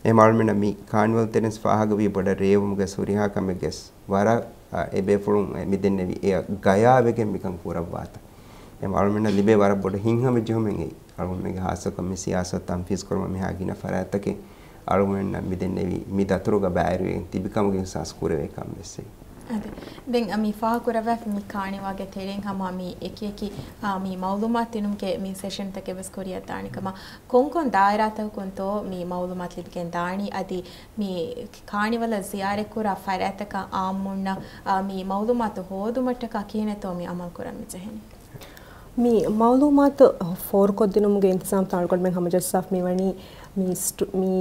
އެހެން އަޅުމެންނަށް މި ކާނިވަލް ތެރެންސް ފާހަގަވީ ބޮޑަށް ރޭވުމުގެ ހުރިހާ ކަމެއްގެސް ވަރަށް، އަ، އެބޭފުޅުން މިދެންނެވި އެއަށް ގަޔާވެގެން މިކަން ކުރައްވާތަން. އެހެން އަޅުމެންނަށް ލިބޭ ވަރަށް ބޮޑު ހިތްހަމަޖެހުމެއް އެއީ. އަޅުގަނޑުމެންގެ ހާއްސަކޮށް މި ސިޔާސަތު ތަންފީޒު ކުރުމަށް މިހާ ގިނަ ފަރާތްތަކެއް އަޅުގަނޑުމެންނަށް މިދެންނެވި މި ދަތުރުގަ ބައިވެރިވެގެން ތިބި ކަމުގެ އިޙްސާސް ކުރެވޭ ކަން ވެސް އެއީ. އަދި ދެން މި ފާހަގަކުރައްވާފަ މި ކާނިވަލްގެ ތެރެއިން ހަމަ މި އެކި އެކި، އާ، މި މައުލޫމާތު ދިނުމުގެ މި ސެޝަންތަކެއް ވެސް ކުރިއަށް ދާނެ ކަމަށް. ކޮންކޮން ދާއިރާތަކުންތޯ މި މައުލޫމާތު ލިބިގެން ދާނީ؟ އަދި މި ކާނިވަލަށް ޒިޔާރަތްކުރާ ފަރާތްތަކަށް އާއްމުންނަށް، އާ، މި މައުލޫމާތު ހޯދުމަށްޓަކާ ކިހިނެއްތޯ މި އަމަލު ކުރަން މި ޖެހެނީ؟ މި މައުލޫމާތު ފޯރުކޮށްދިނުމުގެ އިންތިޒާމްތައް އަޅުގަނޑުމެން ހަމަޖައްސާފަ މިވަނީ މި ސްޓު-، މި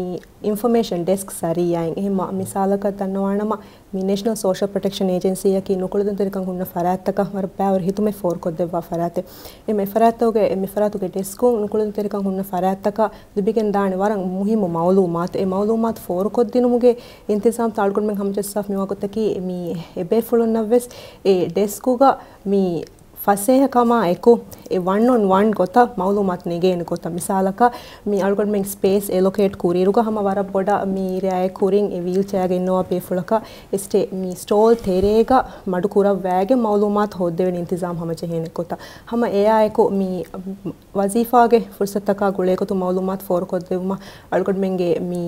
އިންފޮމޭޝަން ޑެސްކް ޒަރީއާއިން. އެހެން މި-، މިސާލަކަށް ދަންނަވާނަމަ، މި ނޭޝަނަލް ސޯޝަލް ޕްރޮޓެކްޝަން އޭޖެންސީއަކީ ނުކުޅެދުންތެރިކަން ހުންނަ ފަރާތްތަކަށް ވަރަށް ބައިވަރު ހިތުމެއް ފޯރުކޮށްދެއްވާ ފަރާތެއް. އެ މި ފަރާތްތަކުގެ، މި ފަރާތުގެ ޑެސްކުން ނުކުޅެދުންތެރިކަން ހުންނަ ފަރާތްތަކަށް ލިބިގެން ދާނެ ވަރަށް މުހިއްމު މައުލޫމާތު. އެ މައުލޫމާތު ފޯރުކޮށްދިނުމުގެ އިންތިޒާމްތައް އަޅުގަނޑުމެން ހަމަޖައްސާފަ މިވާގޮތަކީ، މި އެބޭފުޅުންނަށްވެސް އެ ޑެސްކުގަ މި ފަސޭހަކަމާ އެކު އެ ވަން އޮން ވަން ގޮތަށް މައުލޫމާތު ނެގޭނެ ގޮތަށް. މިސާލަކަށް، މި އަޅުގަނޑުމެން ސްޕޭސް އެލޮކޭޓް ކުރިއިރުގަ ހަމަ ވަރަށް ބޮޑަށް މި ރިއާޔަތް ކުރިން އެ ވީލްޗެއާގަ އިންނަވާ ބޭފުޅަކަށް އެ ސްޓޭ-، މި ސްޓޯލް ތެރޭގަ މަޑު ކުރައްވައިގެން މައުލޫމާތު ހޯއްދެވޭނެ އިންތިޒާމް ހަމަޖެހޭނެ ގޮތަށް. ހަމަ އެއާއެކު މި ވަޒީފާގެ ފުރުސަތަކާ ގުޅޭގޮތުން މައުލޫމާތު ފޯރުކޮށްދެއްވުމަށް އަޅުގަނޑުމެންގެ މި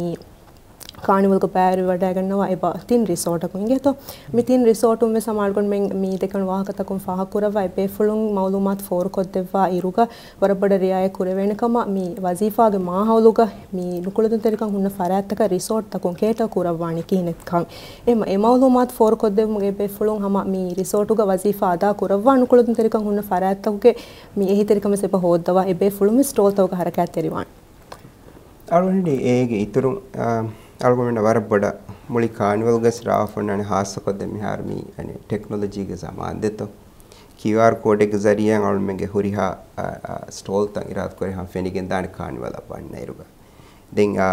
ކާނިވަލްގަ ބައިވެރިވެވަޑައިގަންނަވާ އެބަ ތިން ރިސޯޓަކު އިނގޭތޯ. މި ތިން ރިސޯޓުން ވެސް ހަމަ އަޅުގަނޑުމެން މި ދެކެވުނު ވާހަކަތަކުން ފާހަގަކުރައްވާ އެބޭފުޅުން މައުލޫމާތު ފޯރުކޮށްދެއްވާ އިރުގަ ވަރަށް ބޮޑަށް ރިއާޔަތް ކުރެވޭނެ ކަމަށް މި ވަޒީފާގެ މާހައުލުގަ މި ނުކުޅެދުންތެރިކަން ހުންނަ ފަރާތްތަކަށް ރިސޯޓްތަކުން ކޭޓަ ކުރައްވާނީ ކިހިނެއްކަން. އެ މަ-، އެ މައުލޫމާތު ފޯރުކޮށްދެއްވުމުގެ އެބޭފުޅުން ހަމަ މި ރިސޯޓުގަ ވަޒީފާ އަދާ ކުރައްވާ ނުކުޅެދުންތެރިކަން ހުންނަ ފަރާތްތަކުގެ މި އެހީތެރިކަން ވެސް އެބަ ހޯއްދަވާ އެބޭފުޅުން ވެސް ސްޓޯލްތަކުގަ ހަރަކާތްތެރިވާނެ. އަޅުގަނޑު އޭގެ އިތުރުން، އާ، އަޅުގަނޑު ވަރަށް ބޮޑަށް މުޅި ކާނިވަލްގަސް ރާވާފަ އޮންނާނެ ހާއްސަކޮށްދެން މިހާރު މި އަނެއް ޓެކްނޮލޮޖީގެ ޒަމާން ދެތޯ. ކިއުއާރް ކޯޑެއްގެ ޒަރީއާއިން އަޅުމެންގެ ހުރިހާ، އާ، އާ، ސްޓޯލްތައް އިރާދަކުރެ ހަމަ ފެނިގެން ދާނެ ކާނިވަލަށް ވަންނައިރުގަ. ދެން، އާ،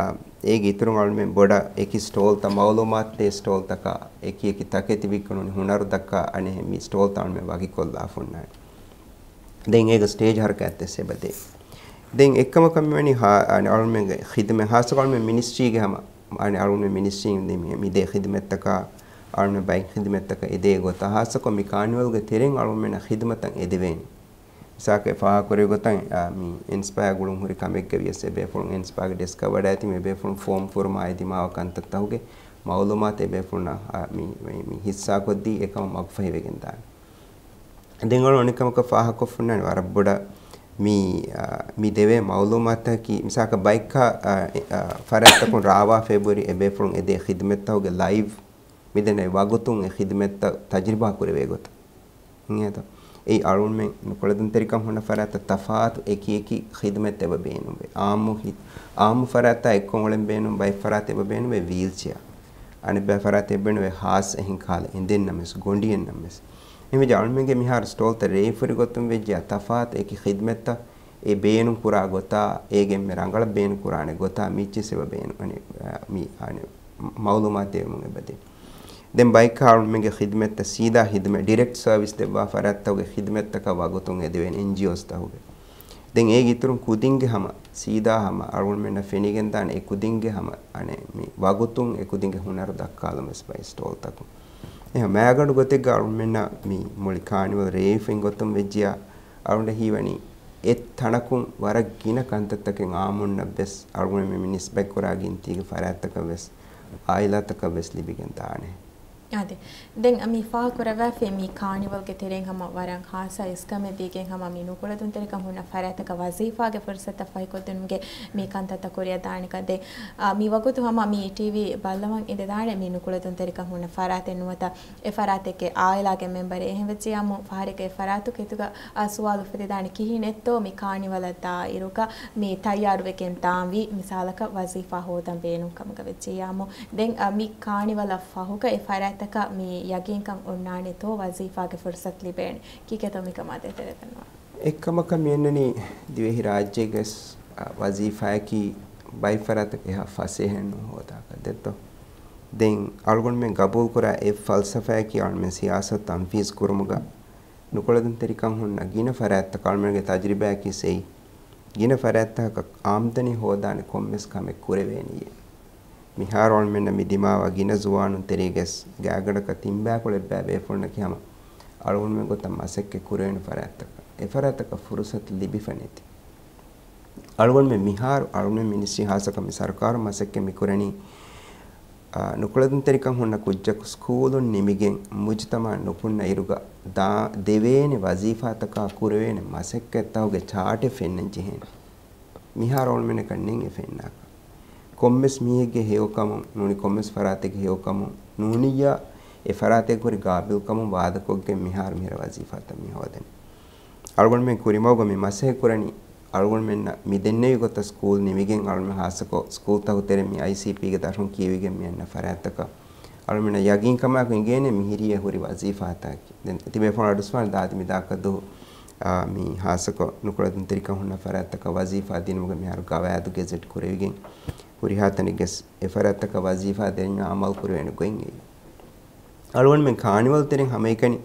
އޭގެ އިތުރުން އަޅުމެން ބޮޑަށް އެކި ސްޓޯލްތައް މައުލޫމާތު ދޭ ސްޓޯލްތަކާ އެކި އެކި ތަކެތި ވިއްކުނު ހުނަރު ދައްކާ އަނެއް މި ސްޓޯލްތައް އަޅުމެން ވަކިކޮށްލާފަ އޮންނާނެ. ދެން އޭގެ ސްޓޭޖް ހަރަކާތްތައް އެބަދޭ. ދެން އެއްކަމަކަށް މިވަނީ ހާ-، އަނެއް އަޅުމެންގެ ޚިދުމަތް، ހާއްސަކޮށް އަޅުމެން މިނިސްޓްރީގެ ހަމަ، އަނެއް އަޅުމެން މިނިސްޓްރީން މި-، މިދޭ ޚިދުމަތްތަކާ، އަޅުމެން ބައެއް ޚިދުމަތްތަކަށް އެދޭ ގޮތަށް ހާއްސަކޮށް މި ކާނިވަލްގެ ތެރެއިން އަޅުމެންނަށް ޚިދުމަތްތައް އެދެވޭނެ. މިސާލަކަށް ފާހަގަކުރެއްވި ގޮތަށް، އާ، މި އިންސްޕަޔާ ގުޅުން ހުރި ކަމެއްގަ ވިޔަސް އެބޭފުޅުން އިންސްޕަޔާގެ ޑެސްކަށް ވަޑައިގަތީމަ އެބޭފުޅުން ފޯމް ފުރުމާ އެދިމާވާ ކަންތައްތަކުގެ މައުލޫމާތު އެބޭފުޅުންނަށް، އާ، މި، މި، މި ހިއްސާކޮށްދީ އެކަމަށް މަގުފަހިވެގެން ދާނެ. ދެން އަޅު އަނެއްކަމަކަށް ފާހަގަކޮށްފަ އޮންނާނެ ވަރަށް ބޮޑަށް މި، އާ، މި ދެވޭ މައުލޫމާތަކީ މިސާލަކަށް ބައެއްކާ، އާ، އެ، އާ، ފަރާތްތަކުން ރާވާފަ އެބަހުރި އެބޭފުޅުން އެދޭ ޚިދުމަތްތަކުގެ ލައިވް މިދެންނެވި ވަގުތުން އެ ޚިދުމަތްތައް ތަޖުރިބާ ކުރެވޭ ގޮތަށް. އިނގޭތޯ؟ އެއީ އަޅުގަނޑުމެން ނުކުޅެދުންތެރިކަން ހުންނަ ފަރާތްތައް ތަފާތު އެކި އެކި ޚިދުމަތް އެބަ ބޭނުންވޭ. އާއްމު ހި-، އާއްމު ފަރާތްތައް އެއްކޮށް އުޅެން ބޭނުން، ބައެއް ފަރާތް އެބަ ބޭނުންވޭ ވީލްޗެއާ. އަނެއްބައި ފަރާތް އެބަ ބޭނުންވޭ ހާސް އެހެން ކަހަލަ އެނދެއް ނަމަވެސް، ގޮނޑިއެއް ނަމަވެސް. އެހެންވެއްޖެ އަޅުމެންގެ މިހާރު ސްޓޯލްތައް ރޭވިފަ ހުރި ގޮތުން ވެއްޖެޔާ ތަފާތު އެކި ޚިދުމަތްތައް އެ ބޭނުން ކުރާ ގޮތާ، އޭގެ އެންމެ ރަނގަޅަށް ބޭނުން ކުރާނެ ގޮތާ މީޗިސް އެބަ ބޭނުން، އަނެ، އަ، މި، އަނެ، މައުލޫމާތު ދެވެމުން އެބަދޭ. ދެން ބައެއްކާ އަޅުމެންގެ ޚިދުމަތްތައް ސީދާ ޚިދުމަތް، ޑިރެކްޓް ސަރވިސް ދެއްވާ ފަރާތްތަކުގެ ޚިދުމަތްތަކަށް ވަގުތުން އެދެވޭނެ އެންޖީއޯސްތަކުގެ. ދެން އޭގެ އިތުރުން ކުދިންގެ ހަމަ، ސީދާ ހަމަ އަޅުގަނޑުމެންނަށް ފެނިގެންދާނެ އެ ކުދިންގެ ހަމަ، އަނެ، މި ވަގުތުން އެ ކުދިންގެ ހުނަރު ދައްކާލަން ވެސް ބައެއް ސްޓޯލްތަކުން. އެހެން މައިގަނޑު ގޮތެއްގަ އަޅުމެންނަށް މި މުޅި ކާނިވަލް ރޭވިފައި ގޮތުން ވެއްޖިޔާ، އަޅުގަނޑަށް ހީވަނީ އެއް ތަނަކުން ވަރަށް ގިނަ ކަންތައްތަކެއް އާއްމުންނަށް ވެސް، އަޅުގަނޑު މި ނިސްބަތްކުރާ ގިންތީގެ ފަރާތްތަކަށް ވެސް، އާއިލާތަކަށް ވެސް ލިބިގެން ދާނެ. އާދެ. ދެން މި ފާހަގަކުރައްވާފައި މި ކާނިވަލްގެ ތެރެއިން ހަމަ ވަރަށް ހާއްސަ އިސްކަމެއް ދީގެން ހަމަ މި ނުކުޅެދުންތެރިކަން ހުންނަ ފަރާތްތަކަށް ވަޒީފާގެ ފުރުސަތުތައް ފަހިކޮށްދިނުމުގެ މި ކަންތައްތައް ކުރިއަށް ދާނެކަން. ދެން، އާ، މި ވަގުތު ހަމަ މި ޓީވީ ބައްލަވަން އިނދެދާނެ މި ނުކުޅެދުންތެރިކަން ހުންނަ ފަރާތެއް ނުވަތަ އެ ފަރާތެއްގެ އާއިލާގެ މެމްބަރެއް. އެހެން ވެއްޖިޔާމު ފަހަރެއްގަ އެ ފަރާތުގެ ހިތުގަ، އާ، ސުވާލު އުފެދިދާނެ ކިހިނެއްތޯ މި ކާނިވަލަށް ދާއިރުގަ މި ތައްޔާރުވެގެން ދާންވީ މިސާލަކަށް ވަޒީފާ ހޯދަން ބޭނުން ކަމުގަ ވެއްޖިޔާމު. ދެން، އާ، މި ކާނިވަލަށް ފަހުގަ އެ ފަރާތް އަކަ މި ޔަގީންކަން އޮންނާނެތޯ ވަޒީފާގެ ފުރުސަތު ލިބޭނެ؟ ކީކޭތޯ މިކަމާ ދޭތެރޭ ފެންނަވާ؟ އެއްކަމަކަށް މިއަންނަނީ ދިވެހި ރާއްޖޭގެ ވަޒީފާއަކީ ބައެއް ފަރާތަކަށް އެހާ ފަސޭހައެއްނޫން ހޯދާކަށް ދެއްތޯ. ދެން އަޅުގަނޑުމެން ގަބޫލުކުރާ އެއް ފަލްސަފާއަކީ އަޅުމެން ސިޔާސަތު ތަންފީޒު ކުރުމުގަ ނުކުޅެދުންތެރިކަން ހުންނަ ގިނަ ފަރާތްތަކަށް އަޅުމެންގެ ތަޖުރިބާއަކީ ސެއި ގިނަ ފަރާތްތަކަކަށް އާމްދަނީ ހޯދާނެ ކޮންމެސް ކަމެއް ކުރެވޭނީއޭ. މިހާރު އަޅުމެންނަށް މި ދިމާވާ ގިނަ ޒުވާނުން ތެރޭގަސް ގާގަނޑަކަށް ތިންބައިކުޅަ އެއްބައި ބޭފުޅުންނަކީ ހަމަ އަޅުގަނޑުމެން ގޮތަށް މަސައްކަތް ކުރެވޭނެ ފަރާތްތަކަށް. އެފަރާތަކަށް ފުރުސަތު ލިބިފަ ނެތި. އަޅުގަނޑުމެން މިހާރު އަޅުގަނޑުމެން މިނިސްޓްރީ ހާއްސަކޮށް މި ސަރުކާރު މަސައްކަތް މިކުރަނީ، އާ، ނުކުޅެދުންތެރިކަން ހުންނަ ކުއްޖަކު ސްކޫލުން ނިމިގެން މުޖުތަމައަށް ނުކުންނަ އިރުގަ ދާ، ދެވޭނެ ވަޒީފާތަކާ ކުރެވޭނެ މަސައްކަތްތަކުގެ ޗާޓެއް ފެންނަން ޖެހޭނެ. މިހާރު އަޅުމެންނަކަށް ނެތް އެ ފެންނާކަށް. ކޮންމެސް މީހެއްގެ ހެޔޮކަމުން ނޫނީ، ކޮންމެސް ފަރާތެއްގެ ހެޔޮކަމުން ނޫނިއްޔާ، އެ ފަރާތެއްގެ ހުރި ގާބިލްކަމުން ވާދަކޮށްގެން މިހާރު މިހިރަ ވަޒީފާތައް މި ހޯދަނީ. އަޅުގަނޑުމެން ކުރިމަގުގަ މި މަސައްކަތް ކުރަނީ، އަޅުގަނޑުމެންނަށް މި ދެންނެވި ގޮތަށް ސްކޫލް ނިމިގެން އަޅުމެން ހާއްސަކޮށް ސްކޫލްތަކު ތެރެ މި އައިސީޕީގެ ދަށުން ކިޔެވިގެން މި އަންނަ ފަރާތްތަކަށް އަޅުމެންނަށް ޔަގީންކަމާއެކު އިނގޭނެ މިހިރީ އެ ހުރި ވަޒީފާތަކަކީ. ދެން ތިބޭފުޅުން އަޑުއިސްފަން ދާދި މިދާކަށް ދުހު، އާ، މި ހާއްސަކޮށް ނުކުޅެދުންތެރިކަން ހުންނަ ފަރާތްތަކަށް ވަޒީފާ ދިނުމުގެ މިހާރު ގަވާއިދު ގެޒެޓް ކުރެވިގެން ހުރިހާ ތަނެއްގެސް އެ ފަރާތްތަކަށް ވަޒީފާ ދެންޏާ އަމަލު ކުރެވޭނެ ގޮތް އެއީ. އަޅުގަނޑުމެން ކާނިވަލް ތެރެއިން ހަމައެކަނި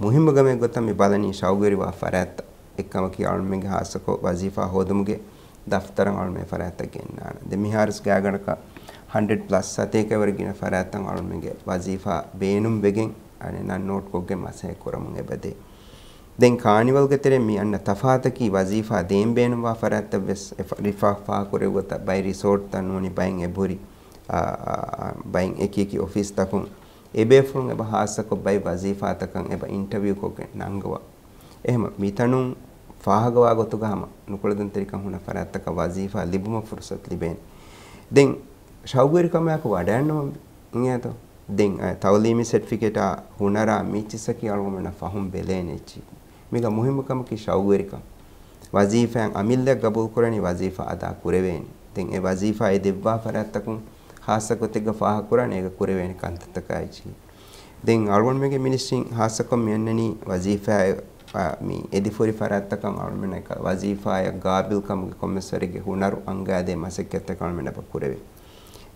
މުހިއްމު ގަމެއް ގޮތަށް މި ބަލަނީ ޝައުގުވެރިވާ ފަރާތްތައް. އެއްކަމަކީ އަޅުމެންގެ ހާއްސަކޮށް ވަޒީފާ ހޯދުމުގެ ދަފްތަރަށް އަޅުމެން ފަރާތްތައް ގެންނާނެ. ދެ މިހާރުސް ގާގަނޑަކަށް ހަންޑްރެޑް ޕްލަސް ސަތޭކަ ވަރަށް ގިނަ ފަރާތްތައް އަޅުމެންގެ ވަޒީފާ ބޭނުން ވެގެން އަނެއް ނަން ނޯޓްކޮށްގެން މަސައްކަތް ކުރަމުން އެބަދޭ. ދެން ކާނިވަލްގެ ތެރެއިން މި އަންނަ ތަފާތަކީ ވަޒީފާ ދޭން ބޭނުންވާ ފަރާތްތައް ވެސް އެ ފަ-، ރިފާ ފާހަގަކުރެއްވި ގޮތަށް ބައެއް ރިސޯޓްތައް ނޫނީ ބައެއް އެބަހުރި، އާ، އާ، އާ، ބައެއް އެކި އެކި އޮފީސްތަކުން އެބޭފުޅުން އެބަ ހާއްސަކޮށް ބައެއް ވަޒީފާތަކަށް އެބަ އިންޓަވިއުކޮށްގެން ނަންގަވާ. އެހެމަ މިތަނުން ފާހަގަވާ ގޮތުގަ ހަމަ ނުކުޅެދުންތެރިކަން ހުންނަ ފަރާތްތަކަށް ވަޒީފާ ލިބުމަށް ފުރުސަތު ލިބޭނެ. ދެން ޝައުގުވެރިކަމާއެކު ވަޑައިންނަމަ އިނގޭތޯ؟ ދެން، އަ، ތައުލީމީ ސެޓްފިކެޓާ، ހުނަރާ މީ އެއްޗިއްސަކީ އަޅުގަނޑުމެންނަށް ފަހުން ބެލޭނެ އެއްޗި. މީގަ މުހިއްމު ކަމަކީ ޝައުގުވެރިކަން. ވަޒީފާއިން އަމިއްލައަށް ގަބޫލުކުރަނީ ވަޒީފާ އަދާ ކުރެވޭނެ. ދެން އެ ވަޒީފާ އެ ދެއްވާ ފަރާތްތަކުން ހާއްސަ ގޮތެއްގަ ފާހަގަކުރާނެ އޭގަ ކުރެވޭނެ ކަންތައްތަކާ އެއްޗިހި. ދެން އަޅުގަނޑުމެންގެ މިނިސްޓްރީން ހާއްސަކޮށް މި އަންނަނީ ވަޒީފާ، އާ، މި އެދިފުރި ފަރާތްތަކަށް އަޅުމެންނަކަށް ވަޒީފާއަށް ގާބިލްކަމުގެ ކޮންމެސްވަރެއްގެ ހުނަރު އަންގާދޭ މަސައްކަތްތަކަށް އަޅުމެން އެބަ ކުރެވޭ.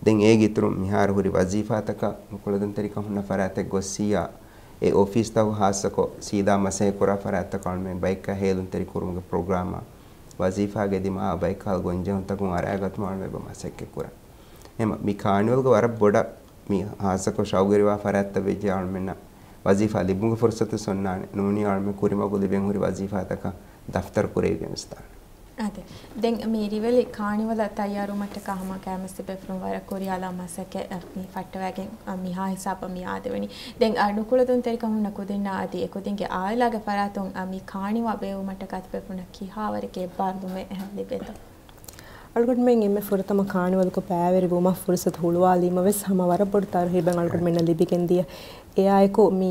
ދެން އޭގެ އިތުރުން މިހާރު ހުރި ވަޒީފާތަކަށް ނުކުޅެދުންތެރިކަން ހުންނަ ފަރާތެއް ގޮއްސިއްޔާ، އެ އޮފީސްތަކު ހާއްސަކޮށް ސީދާ މަސައްކަތް ކުރާ ފަރާތްތަކަށް އަޅުމެން ބައެއްކާ ހޭލުންތެރި ކުރުމުގެ ޕްރޮގްރާމާ، ވަޒީފާގެ ދިމާއަށް ބައެއްކަހަލަ ގޮންޖެހުންތަކުން އަރާގަތުމަށް އަޅުމެން އެބަ މަސައްކަތް ކުރަން. އެހެމަ މި ކާނިވަލްގަ ވަރަށް ބޮޑަށް މި ހާއްސަކޮށް ޝައުގުވެރިވާ ފަރާތްތައް ވެއްޖެ އަޅުމެންނަށް ވަޒީފާ ލިބުމުގެ ފުރުސަތު އޮންނާނެ. ނޫނީ އަޅުމެން ކުރިމަގު ލިބެން ހުރި ވަޒީފާތަކަށް ދަފްތަރު ކުރެވިގެން ވެސް ދާނެ. އާދެ. ދެން މި ރިވެލި ކާނިވަލަށް ތައްޔާރުވުމަށްޓަކާ ހަމަ ގައިމު ތިބޭފުޅުން ވަރަށް ކުރިއަށް އަޅާ މަސައްކަތް މި ފައްޓަވައިގެން މިހާ ހިސާބަށް މި އާދެވެނީ. ދެން ނުކުޅެދުންތެރިކަން ހުންނަ ކުދިންނާ އަދި އެ ކުދިންގެ އާއިލާގެ ފަރާތުން މި ކާނިވަ ބޭއްވުމަށްޓަކާ ތިބޭފުޅުންނަށް ކިހާވަރެއްގެ އެއްބާރުލުމެއް ލިބޭތޯ؟ އަޅުގަނޑުމެން އެންމެ ފުރަތަމަ ކާނިވަލަކު ބައިވެރިވުމަށް ފުރުސަތު ހުޅުވާލީމަ ވެސް ހަމަ ވަރަށް ބޮޑު ތަރުހީބެއް އަޅުގަނޑުމެންނަށް ލިބިގެން ދިޔަ. އެއާއެކު މި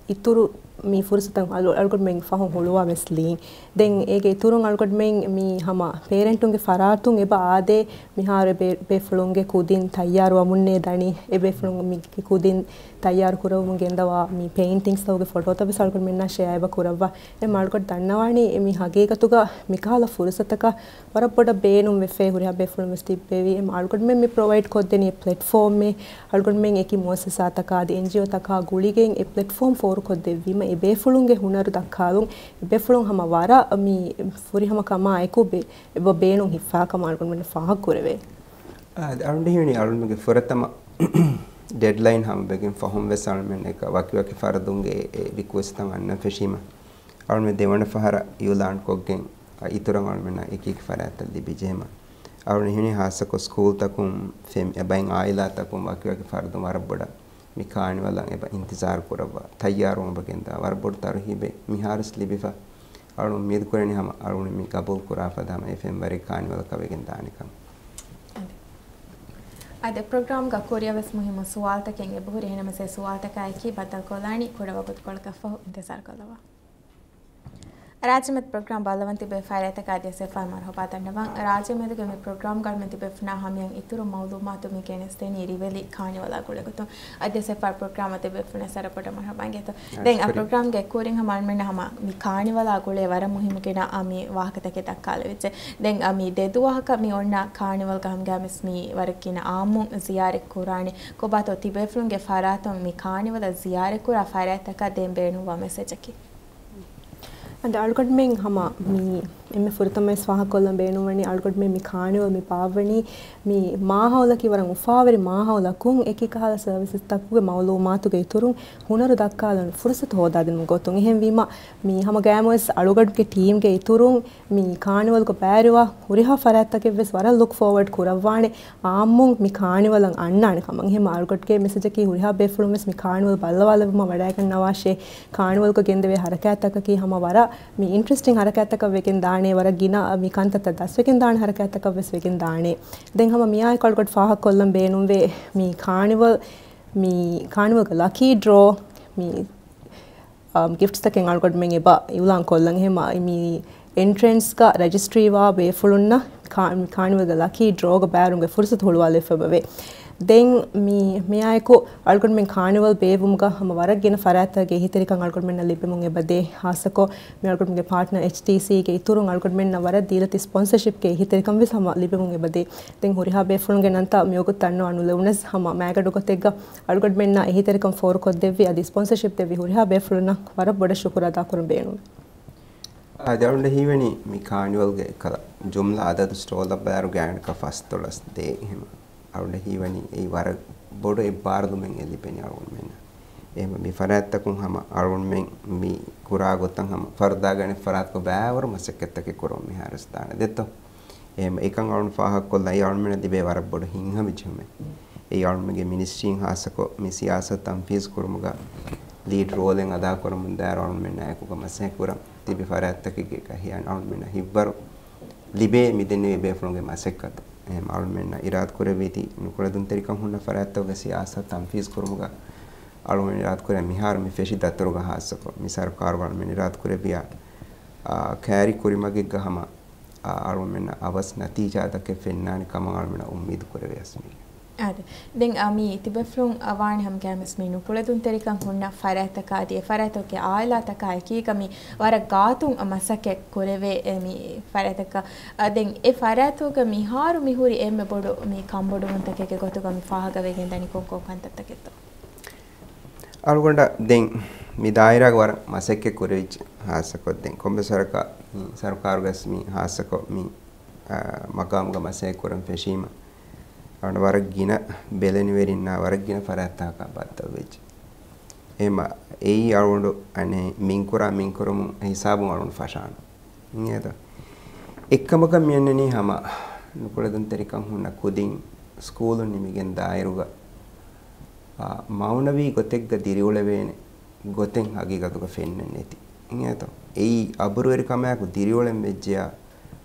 އިތުރު މި ފުރުސަތަށް އަޅު-، އަޅުގަނޑުމެން ފަހުން ހުޅުވާ ވެސް ލީން. ދެން އޭގެ އިތުރުން އަޅުގަނޑުމެން މި ހަމަ ޕޭރެންޓުންގެ ފަރާތުން އެބަ އާދޭ، މިހާރު ބޭ-، ބޭފުޅުންގެ ކުދިން ތައްޔާރުވަމުންނޭ ދަނީ، އެ ބޭފުޅުން މި ކުދިން ތައްޔާރު ކުރަވަމުން ގެންދަވާ މި ޕެއިންޓިންގްސްތަކުގެ ފޮޓޯތައް ވެސް އަޅުގަނޑުމެންނާ ޝެއާ އެބަ ކުރައްވާ. އެ އަޅުގަނޑު ދަންނަވާނީ މި ހަގީގަތުގަ މިކަހަލަ ފުރުސަތަކަށް ވަރަށް ބޮޑަށް ބޭނުން ވެފައި ހުރިހާ ބޭފުޅުން ވެސް ތިއްބެވި. އެ އަޅުގަނޑުމެން މި ޕްރޮވައިޑް ކޮށްދެނީ ޕްލެޓްފޯމެއް، އަޅުގަނޑުމެން އެކި މުއައްސަސާތަކާ އަދި އެންޖީއޯތަކާ ގުޅިގެން އެ ޕްލެޓްފޯމް ފޯރުކޮށްދެއްވީމަ، އެ ބޭފުޅުންގެ ހުނަރު ދައްކާލުން، އެ ބޭފުޅުން ހަމަ ވަރަށް މި ފުރިހަމަ ކަމާ އެކު ބޭ-، އެބަ ބޭނުން ހިފާ ކަމަށް އަޅުގަނޑުމެން ފާހަގަ ކުރެވޭ. އާ، އަޅުގަނޑު ހީވަނީ އަޅުގަނޑުމެންގެ ފުރަތަމަ ޑެޑްލައިން ހަމަވެގެން ފަހުން ވެސް އަޅުގަނޑުމެން އެކަ ވަކިވަކި ފަރުދުންގެ އެ ރިކުއެސްޓްތައް އަންނަން ފެށީމަ، އަޅުގަނޑުމެން ދެވަނަ ފަހަރަށް އިއުލާން ކޮށްގެން، އަ، އިތުރަށް އަޅުގަނޑުމެންނަށް އެކި އެކި ފަރާތްތައް ލިބި ޖެހެމަ. އަޅުގަނޑު ހީވަނީ ހާއްސަކޮށް ސްކޫލްތަކުން ފެމް-، އެ ބައެއް އާއިލާތަކުން ވަކިވަކި ފަރުދުން ވަރަށް ބޮޑަށް މި ކާނިވަލަށް އެބަ އިންތިޒާރު ކުރައްވާ، ތައްޔާރުވަމުން އެބަ ގެންދާ ވަރަށް ބޮޑު ތަރުހީބެއް މިހާރުވެސް ލިބިފަ. އަޅުގަނޑު އުއްމީދު ކުރަނީ ހަމަ އަޅުގަނޑު މި ގަބޫލު ކުރާ ފަދަ ހަމަ އެ ފެންވަރީ ކާނިވަލަކަށް ވެގެން ދާނެ ކަމަށް. އަދި ޕްރޮގްރާމްގަ ކުރިއަށް ވެސް މުހިއްމު ސުވާލުތަކެއް އެބަހުރި. އެހެންނަމަވެސް އެ ސުވާލުތަކާއެކީ ބައްދަލުކޮށްލާނީ ކުޑަ ވަގުތުކޮޅަކަށްފަހު. އިންތިޒާރު ކޮށްލަވާ. ރާއްޖެމެދު ޕްރޮގްރާމް ބައްލަވަން ތިބޭ ފަރާތްތަކަށް އަދިވެސް އެއްފަހަރު މަރުޙަބާ ދަންނަވަން. ރާއްޖެމެދުގެ މި ޕްރޮގްރާމްގައި ތިބޭފުޅުންނާ ހަމަޔަށް އިތުރު މައުލޫމާތު މި ގެނެސްދޭނީ ރިވެލި ކާނިވަލާ ގުޅޭގޮތުން. އަދިވެސް އެއްފަހަރު ޕްރޮގްރާމަށް ތިބޭފުޅުންނަށް ވަރަށް ބޮޑަށް މަރުޙަބާ އިނގޭތޯ. ދެން އަ، ޝުކުރިއްޔާ. ޕްރޮގްރާމްގެ ކުރިން ހަމަ އަޅުމެންނަށް ހަމަ މި ކާނިވަލާ ގުޅޭ ވަރަށް މުހިއްމު ގިނަ އަ، މި ވާހަކަތަކެއް ދައްކާލެވިއްޖެ. ދެން އަ، މި ދެ ދުވަހަކަށް މި އޮންނަ ކާނިވަލްގަ ހަމަ ގައިމުވެސް މި ވަރަށް ގިނަ އާއްމުން ޒިޔާރަތް ކުރާނެ. ކޮބާތޯ ތިބޭފުޅުންގެ ފަރާތުން މި ކާނިވަލަށް ޒިޔާރަތް ކުރާ ފަރާތްތަކަށް ދޭން ބޭނުންވާ މެސެޖަކީ؟ އަދި އަޅުގަނޑުމެން ހަމަ މި އެންމެ ފުރަތަމަވެސް ފާހަގަކޮށްލަން ބޭނުންވަނީ، އަޅުގަނޑުމެން މި ކާނިވަލް މި ބާއްވަނީ މި މާހައުލަކީ ވަރަށް އުފާވެރި މާހައުލަކުން އެކި ކަހަލަ ސަރވިސަސްތަކުގެ މައުލޫމާތުގެ އިތުރުން ހުނަރު ދައްކާލަން ފުރުސަތު ހޯދާދިނުމުގެ ގޮތުން. އެހެންވީމަ، މި ހަމަ ގައިމުވެސް އަޅުގަނޑުގެ ޓީމްގެ އިތުރުން މި ކާނިވަލްގަ ބައިވެރިވާ ހުރިހާ ފަރާތްތަކެއްވެސް ވަރަށް ލުކް ފޯވަޑް ކުރައްވާނެ. އާއްމުން މި ކާނިވަލަށް އަންނާނެ ކަމަށް. އެހެން އަޅުގަނޑުގެ މެސެޖަކީ ހުރިހާ ބޭފުޅުން ވެސް މި ކާނިވަލް ބައްލަވާލެވުމަށް ވަޑައިގަންނަވާށޭ. ކާނިވަލްގަ ގެންދެވޭ ހަރަކާތްތަކަކީ ހަމަ ވަރަށް މި އިންޓްރެސްޓިން ހަރަކާތްތަކަށް ވެގެން ދާނެ، ވަރަށް ގިނަ މި ކަންތައްތައް ދަސްވެގެން ދާނެ ހަރަކާތްތަކަށް ވެސް ވެގެން ދާނެ. ދެން ހަމަ މިއާއެކު އަޅުގަނޑު ފާހަގަކޮށްލަން ބޭނުންވޭ މި ކާނިވަލް، މި ކާނިވަލްގެ ލަކީ ޑްރޯ، މި އާ، ގިފްޓްސްތަކެއް އަޅުގަނޑުމެން އެބަ އިއުލާން ކޮށްލަން. އެހެން މި އެންޓްރެންސްގަ ރަޖިސްޓްރީވާ ބޭފުޅުންނަށް ކާ-، މި ކާނިވަލްގެ ލަކީ ޑްރޯގަ ބައިވެރިވުމުގެ ފުރުސަތު ހުޅުވާލެވިފައި އެބަވޭ. ދެން މި، މިއާއެކު އަޅުގަނޑުމެން ކާނިވަލް ބޭއްވުމުގަ ހަމަ ވަރަށް ގިނަ ފަރާތްތަކުގެ އެހީތެރިކަން އަޅުގަނޑުމެންނަށް ލިބެމުން އެބަދޭ. ހާއްސަކޮށް މި އަޅުގަނޑުމެންގެ ޕާޓްނަރ އެޗްޓީސީގެ އިތުރުން އަޅުގަނޑުމެންނަށް ވަރަށް ދީލަތި ސްޕޮންސަޝިޕްގެ އެހީތެރިކަން ވެސް ހަމަ ލިބެމުން އެބަދޭ. ދެން ހުރިހާ ބޭފުޅުންގެ ނަންތައް މިވަގުތު ދަންނަވާ ނުލެވުނަސް ހަމަ މައިގަނޑު ގޮތެއްގަ އަޅުގަނޑުމެންނާ އެހީތެރިކަން ފޯރުކޮށްދެއްވި އަދި ސްޕޮންސަޝިޕް ދެއްވި ހުރިހާ ބޭފުޅުންނަށް ވަރަށް ބޮޑަށް ޝުކުރު އަދާކުރަން ބޭނުން. އަދި އަޅުގަނޑަށް ހީވަނީ މި ކާނިވަލްގެ އެއްކަލަ ޖުމްލަ އަދަދު ސްޓޯލްއަށް ބައިވެރި ގާތްގަނޑަކަށް ފަސްދޮޅަސް ދޭ އެހެން. އަޅުގަނޑަށް ހީވަނީ އެއީ ވަރަށް ބޮޑު އެއްބާރުލުމެއް އެ ލިބެނީ އަޅުގަނޑުމެންނަށް. އެހެން މި ފަރާތްތަކުން ހަމަ އަޅުގަނޑުމެން މި ކުރާ ގޮތަށް ހަމަ ފަރުދާގަނެ ފަރާތްކޮށް ބައިވަރު މަސައްކަތްތަކެއް ކުރަމުން މިހާރުވެސް ދާނެ ދެއްތޯ. އެހެން އެކަން އަޅުގަނޑު ފާހަގަކޮށްލަން އެއީ އަޅުގަނޑުމެންނަށް ލިބޭ ވަރަށް ބޮޑު ހިތްހަމަޖެހުމެއް. އެއީ އަޅުގަނޑުމެންގެ މިނިސްޓްރީން ހާއްސަކޮށް މި ސިޔާސަތު ތަންފީޒު ކުރުމުގަ ލީޑް ރޯލެއް އަދާކުރަމުންދާއިރު އަޅުގަނޑުމެންނާ އެކުގަ މަސައްކަތްކުރަން ތިބި ފަރާތްތަކެއްގެ ކަހިޔާން އަޅުގަނޑުމެންނަށް ހިތްވަރު ލިބޭ މިދެންނެވި ބޭފުޅުންގެ މަސައްކަތު. އެހެން އަޅުގަނޑުމެންނަށް އިރާދަކުރެއްވީތީ ނުކުޅެދުންތެރިކަން ހުންނަ ފަރާތްތަކުގެ ސިޔާސަތު ތަންފީޒު ކުރުމުގަ އަޅުގަނޑު އިރާދަކުރޭ މިހާރު މި ފެށި ދަތުރުގަ ހާއްސަކޮށް މި ސަރުކާރުގަ އަޅުގަނޑުމެން އިރާދަކުރެއްވިޔާ، އާ، ކައިރި ކުރިމަގެއްގަ ހަމަ، އާ، އަޅުގަނޑުމެންނަށް އަވަސް ނަތީޖާތަކެއް ފެންނާނެ ކަމަށް އަޅުގަނޑުމެންނަށް އުއްމީދު ކުރެވޭ އަސްމީ. އާދެ. ދެން، އާ، މި ތިބޭފުޅުން، އާ، ވާނެ ހަމަ ގައިމުވެސް މި ނުކުޅެދުންތެރިކަން ހުންނަ ފަރާތްތަކާ އަދި އެ ފަރާތްތަކުގެ އާއިލާތަކާ އެކީގަ މި ވަރަށް ގާތުން މަސައްކަތް ކުރެވޭ އެ މި ފަރާތްތަކަށް. އާ، ދެން އެ ފަރާތްތަކުގަ މިހާރު މިހުރި އެންމެ ބޮޑު މި ކަންބޮޑުވުންތަކެއްގެ ގޮތުގަ މި ފާހަގަވެގެންދަނީ ކޮން ކޮން ކަންތައްތަކެއްތޯ؟ އަޅުގަނޑަށް ދެން މި ދާއިރާގަ ވަރަށް މަސައްކަތް ކުރެވިއްޖެ. ހާއްސަކޮށް ދެން ކޮންމެ ސަރަކާ-، މި ސަރުކާރުގަސް މި ހާއްސަކޮށް މި، އާ، މަގާމުގަ މަސައްކަތް ކުރަން ފެށީމަ، އަޅުގަނޑަށް ވަރަށް ގިނަ ބެލެނިވެރިންނާ ވަރަށް ގިނަ ފަރާތްތަކަކާ ބައްދަލުވެއްޖެ. އެހެންމަ އެއީ އަޅުގަނޑު އަނެއް މިންކުރާ މިންކުރުމު ހިސާބުން އަޅުގަނޑު ފަށާނަ. އިނގޭތަ؟ އެއްކަމަކަށް މިއަންނަނީ ހަމަ ނުކުޅެދުންތެރިކަން ހުންނަ ކުދިން ސްކޫލުން ނިމިގެން ދާއިރުގަ، އާ، މައުނަވީ ގޮތެއްގަ ދިރިއުޅެވޭނެ ގޮތެއް ހަގީގަތުގަ ފެންނަން ނެތި. އިނގޭތޯ؟ އެއީ އަބުރުވެރިކަމާއެކު ދިރިއުޅެން ވެއްޖެޔާ،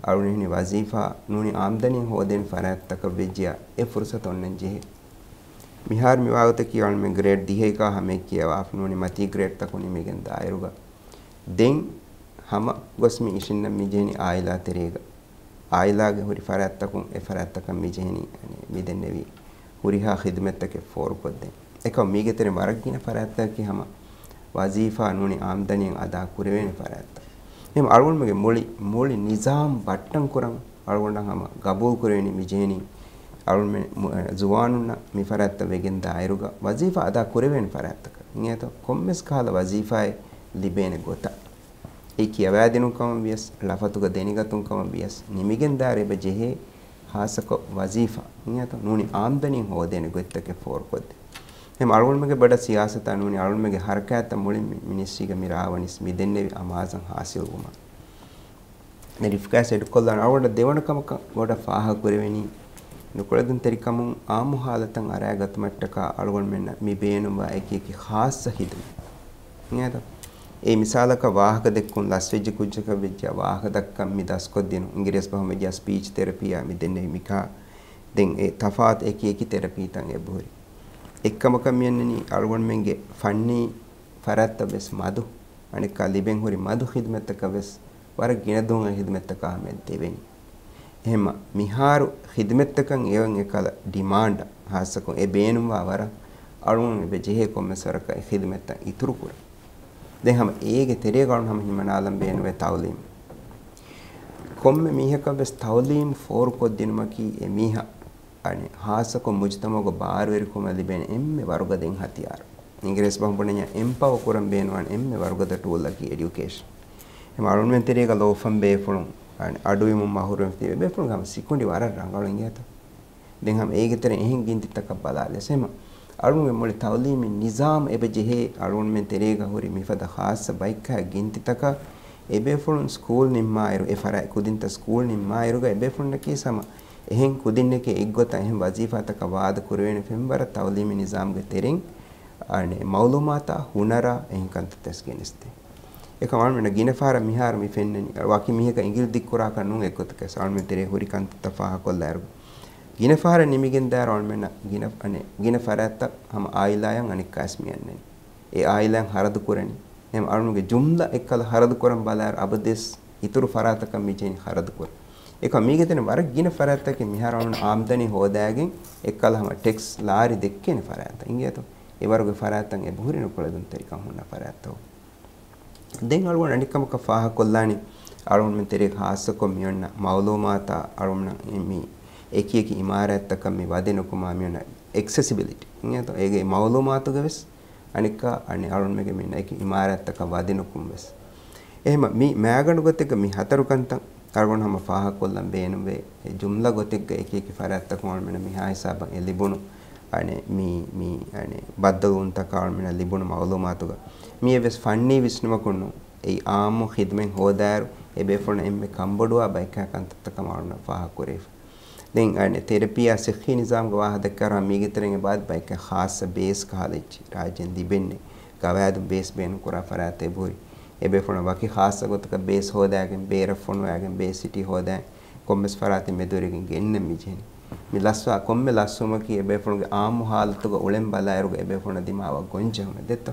އަޅުގަނޑު އެހެނި ވަޒީފާ ނޫނީ އާމްދަނީ ހޯދޭނެ ފަރާތްތަކަށް ވެއްޖެޔާ، އެ ފުރުސަތު އޮންނަން ޖެހޭ. މިހާރު މިވާގޮތަކީ އަޅުމެން ގްރޭޑް ދިހައިގާ ހަމައެއް ކިޔަވާފަ ނޫނީ މަތީ ގްރޭޑްތަކުން ނިމިގެން ދާއިރުގަ. ދެން ހަމަ ގޮސް މި އިށިންނަން މި ޖެހެނީ އާއިލާ ތެރޭގަ. އާއިލާގެ ހުރި ފަރާތްތަކުން އެ ފަރާތްތަކަށް މި ޖެހެނީ މި ދެންނެވި ހުރިހާ ޚިދުމަތްތަކެއް ފޯރުކޮށްދޭން. އެކަމް މީގެ ތެރެއިން ވަރަށް ގިނަ ފަރާތްތަކަކީ ހަމަ ވަޒީފާ ނޫނީ އާމްދަނީއެއް އަދާ ކުރެވޭނެ ފަރާތްތައް. އެހެން އަޅުގަނޑުމެންގެ މުޅި، މުޅި ނިޒާމް ބައްޓަން ކުރަން އަޅުގަނޑަށް ހަމަ ގަބޫލު ކުރެވެނީ މި ޖެހެނީ އަޅުގަނޑުމެން މު-، އެ، ޒުވާނުންނަށް މި ފަރާތްތައް ވެގެން ދާއިރުގަ ވަޒީފާ އަދާ ކުރެވޭނެ ފަރާތްތަކަށް. އިނގޭތޯ؟ ކޮންމެސް ކަހަލަ ވަޒީފާއެއް ލިބޭނެ ގޮތަށް. އެ ކިޔަވާދިނުން ކަމަށް ވިޔަސް، ޅަފަތުގަ ދެނެގަތުން ކަމަށް ވިޔަސް، ނިމިގެން ދާއިރު އެބަ ޖެހޭ ހާއްސަކޮށް ވަޒީފާ، އިނގޭތޯ، ނޫނީ އާމްދަނީ ހޯދޭނެ ގޮތްތަކެއް ފޯރުކޮށްދޭ. އެހެން އަޅުގަނޑުމެންގެ ބޮޑަށް ސިޔާސަތާ ނޫނީ އަޅުގަނޑުމެންގެ ހަރަކާތްތައް މުޅިން މި-، މިނިސްޓްރީގަ މި ރާވަނީސް މި ދެންނެވި އަމާޒަށް ހާސިލްވުމަށް. ރިފްކާސް އެޑުކޮށްލާނެ އަޅުގަނޑަށް ދެވަނަ ކަމަކަށް ބޮޑަށް ފާހަގަކުރެވެނީ، ނުކުޅެދުންތެރިކަމުން އާއްމު ހާލަތަށް އަރާގަތުމަށްޓަކާ އަޅުގަނޑުމެންނަށް މި ބޭނުންވާ އެކި އެކި ޚާއްޞަ ޚިދުމަތް. އިނގޭތަ؟ އެ މިސާލަކަށް ވާހަކަ ދެއްކުން ލަސްވެއްޖެ ކުއްޖަކަށް ވެއްޖެ ވާހަކަ ދައްކަން މި ދަސްކޮށްދިނުން އިނގިރޭސި ބަހުން ވެއްޖެ ސްޕީޗް ތެރަޕީއާ މި ދެންނެވި މިކާ ދެން އެ ތަފާތު އެކި އެކި ތެރަޕީތައް އެބަހުރި. އެއްކަމަކަށް މިއަންނަނީ އަޅުގަނޑުމެންގެ ފަންނީ ފަރާތްތައް ވެސް މަދު، އަނެއްކާ ލިބެން ހުރި މަދު ޚިދުމަތްތަކަށް ވެސް ވަރަށް ގިނަ ދުވަހު އެ ޚިދުމަތްތަކާ ހަމަޔަށް ދެވެނީ. އެހެންމަ މިހާރު ޚިދުމަތްތަކަށް އެވަން އެކަލަ ޑިމާންޑަށް ހާއްސަކޮށް އެ ބޭނުންވާ ވަރަށް އަޅުގަނޑު އެބަ ޖެހޭ ކޮންމެސް ވަރަކަށް އެ ޚިދުމަތްތައް އިތުރުކުރަން. ދެން ހަމަ އޭގެ ތެރޭގަ އަޅުގަނޑު ހަމަ ހިމަނާލަން ބޭނުންވޭ ތައުލީމް. ކޮންމެ މީހަކަށް ވެސް ތައުލީމް ފޯރުކޮށްދިނުމަކީ އެ މީހާ އަނެއް ހާއްސަކޮށް މުޖުތަމަޢުގަ ބާރުވެރިކަމަށް ލިބޭނެ އެންމެ ވަރުގަދަ އިން ހަތިޔާރު. އިނގިރޭސި ބަހުން ބުނަންޏާ އެމްޕަވަ ކުރަން ބޭނުންވާނެ އެންމެ ވަރުގަދަ ޓޫލަކީ އެޑިއުކޭޝަން. އެމަ އަޅުންމެން ތެރޭގަ ލޯފަން ބޭފުޅުން، އަނެއް އަޑުއިވުމުން މަހުރޫމް ތިބޭ ބޭފުޅުން ހަމަ ސިކުނޑި ވަރަށް ރަނގަޅު އިނގޭތަ؟ ދެން ހަމަ އޭގެ ތެރެއިން އެހެން ގިންތިތަކަށް ބަލާލިޔަސް ހަމަ އަޅުގަނޑުގެ މުޅި ތައުލީމީ ނިޒާމް އެބަ ޖެހޭ އަޅުގަނޑުމެން ތެރޭގަ ހުރި މިފަދަ ޚާއްޞަ ބައެއްކާ ގިންތިތަކަށް އެބޭފުޅުން ސްކޫލް ނިންމާއިރު، އެ ފަރާތް ކުދިންތައް ސްކޫލް ނިންމާއިރުގަ އެބޭފުޅުންނަކީ ހަމަ އެހެން ކުދިންނެކޭ އެއްގޮތަށް އެހެން ވަޒީފާތަކަށް ވާދަ ކުރެވޭނެ ފެންވަރަށް ތައުލީމީ ނިޒާމްގެ ތެރެއިން އަނެއް މައުލޫމާތާ ހުނަރާ އެހެން ކަންތައްތައް ގެނެސްދޭ. އެކަމަކު އަޅުގަނޑު ގިނަ ފަހަރަށް މިހާރު މި ފެންނަނީ ވަކި މީހަކަށް އިނގިލި ދިއްކުރާކަށް ނޫން އެއްގޮތަކަށް އަޅުގަނޑުމެން ތެރޭ ހުރި ކަންތައްތައް ފާހަގަކޮށްލާއިރު ގިނަ ފަހަރެއް ނިމިގެންދާއިރު އަޅުމެންނަށް ގިނަ، އަނެއް، ގިނަ ފަރާތްތައް ހަމަ އާއިލާއަށް އަނެއްކާވެސް މިއަންނަނީ. އެ އާއިލާއަށް ހަރަދު ކުރަނީ. އެހެން އަޅުމެންގެ ޖުމްލަ އެއްކަލަ ހަރަދު ކުރަން ބަލާއިރު އަބަދުވެސް އިތުރު ފަރާތަކަށް މި ޖެހެނީ ހަރަދު ކުރަން. އެކަމަކު މީގެ ތެރެއިން ވަރަށް ގިނަ ފަރާތްތަކެއް މިހާރު އަޅުމެން އާމްދަނީ ހޯދާގެން އެއްކަލަ ހަމަ ޓެކްސް ލާރި ދެއްކޭނެ ފަރާތްތައް އިނގޭތޯ؟ އެވަރުގެ ފަރާތްތައް އެބަހުރި ނުކުޅެދުންތެރިކަން ހުންނަ ފަރާތްތައް. ދެން އަޅުގަނޑު އަނެއްކަމަކަށް ފާހަގަކޮށްލާނީ، އަޅުގަނޑުމެން ތެރޭގަ ހާއްސަކޮށް މިއޮންނަ މައުލޫމާތާ އަޅުގަނޑުމެން މި އެކި އެކި އިމާރާތްތަކަށް މި ވަދެ ނުކުމާ މިއޮންނަ އެކްސެސިބިލިޓީ އިނގޭތޯ؟ އޭގެ މައުލޫމާތުގެ ވެސް އަނެއްކާ އަނެއް އަޅުގަނޑުމެންގެ މި އެކި އިމާރާތްތަކަށް ވަދެ ނުކުމުން ވެސް. އެހެންމަ މި މައިގަނޑު ގޮތެއްގަ މި ހަތަރު ކަންތައް އަޅުގަނޑު ހަމަ ފާހަގަކޮށްލަން ބޭނުންވޭ. އެ ޖުމްލަ ގޮތެއްގަ އެކި އެކި ފަރާތްތަކުން އަޅުމެންނަށް މިހާ ހިސާބަށް އެ ލިބުނު، އަނެއް، މި، މި، އަނެއް، ބައްދަލުވުންތަކާ އަޅުމެންނަށް ލިބުނު މައުލޫމާތުގަ މި އެއްވެސް ފަންނީ ވިސްނުމަކުން ނޫން. އެއީ އާއްމު ޚިދުމަތް ހޯދާއިރު، އެބޭފުޅުން އެންމެ ކަންބޮޑުވާ ބައެއްކާ ކަންތައްތަކަށް އަޅުމެން ފާހަގަކުރެވިފަ. ދެން އަނެއް ތެރަޕީއާ ސިއްހީ ނިޒާމްގެ ވާހަކަ ދައްކާއިރު މީގެ ތެރެއިން އެބައަދި ބައެއްކަ ޚާއްޞަ ބޭސް ކަހަލަ އެއްޗި ރާއްޖޭން ލިބެންނެ ގަވާއިދުން ބޭސް ބޭނުންކުރާ ފަރާތްތައް އެބަހުރި. އެބޭފުޅުން ވަކި ޚާއްޞަ ގޮތަކަށް ބޭސް ހޯދާގެން ބޭރަށް ފޮނުވާގެން ބޭސް ސިޓީ ހޯދާ ކޮންމެސް ފަރާތެއް މެދުވެރިގެން ގެންނަން މި ޖެހެނީ. މި ލަސްވާ ކޮންމެ ލަސްވުމަކީ އެބޭފުޅުންގެ އާއްމު ހާލަތުގަ އުޅެން ބަލާއިރުގަ އެބޭފުޅުންނަށް ދިމާވާ ގޮންޖެހުމެއް ދެއްތޯ؟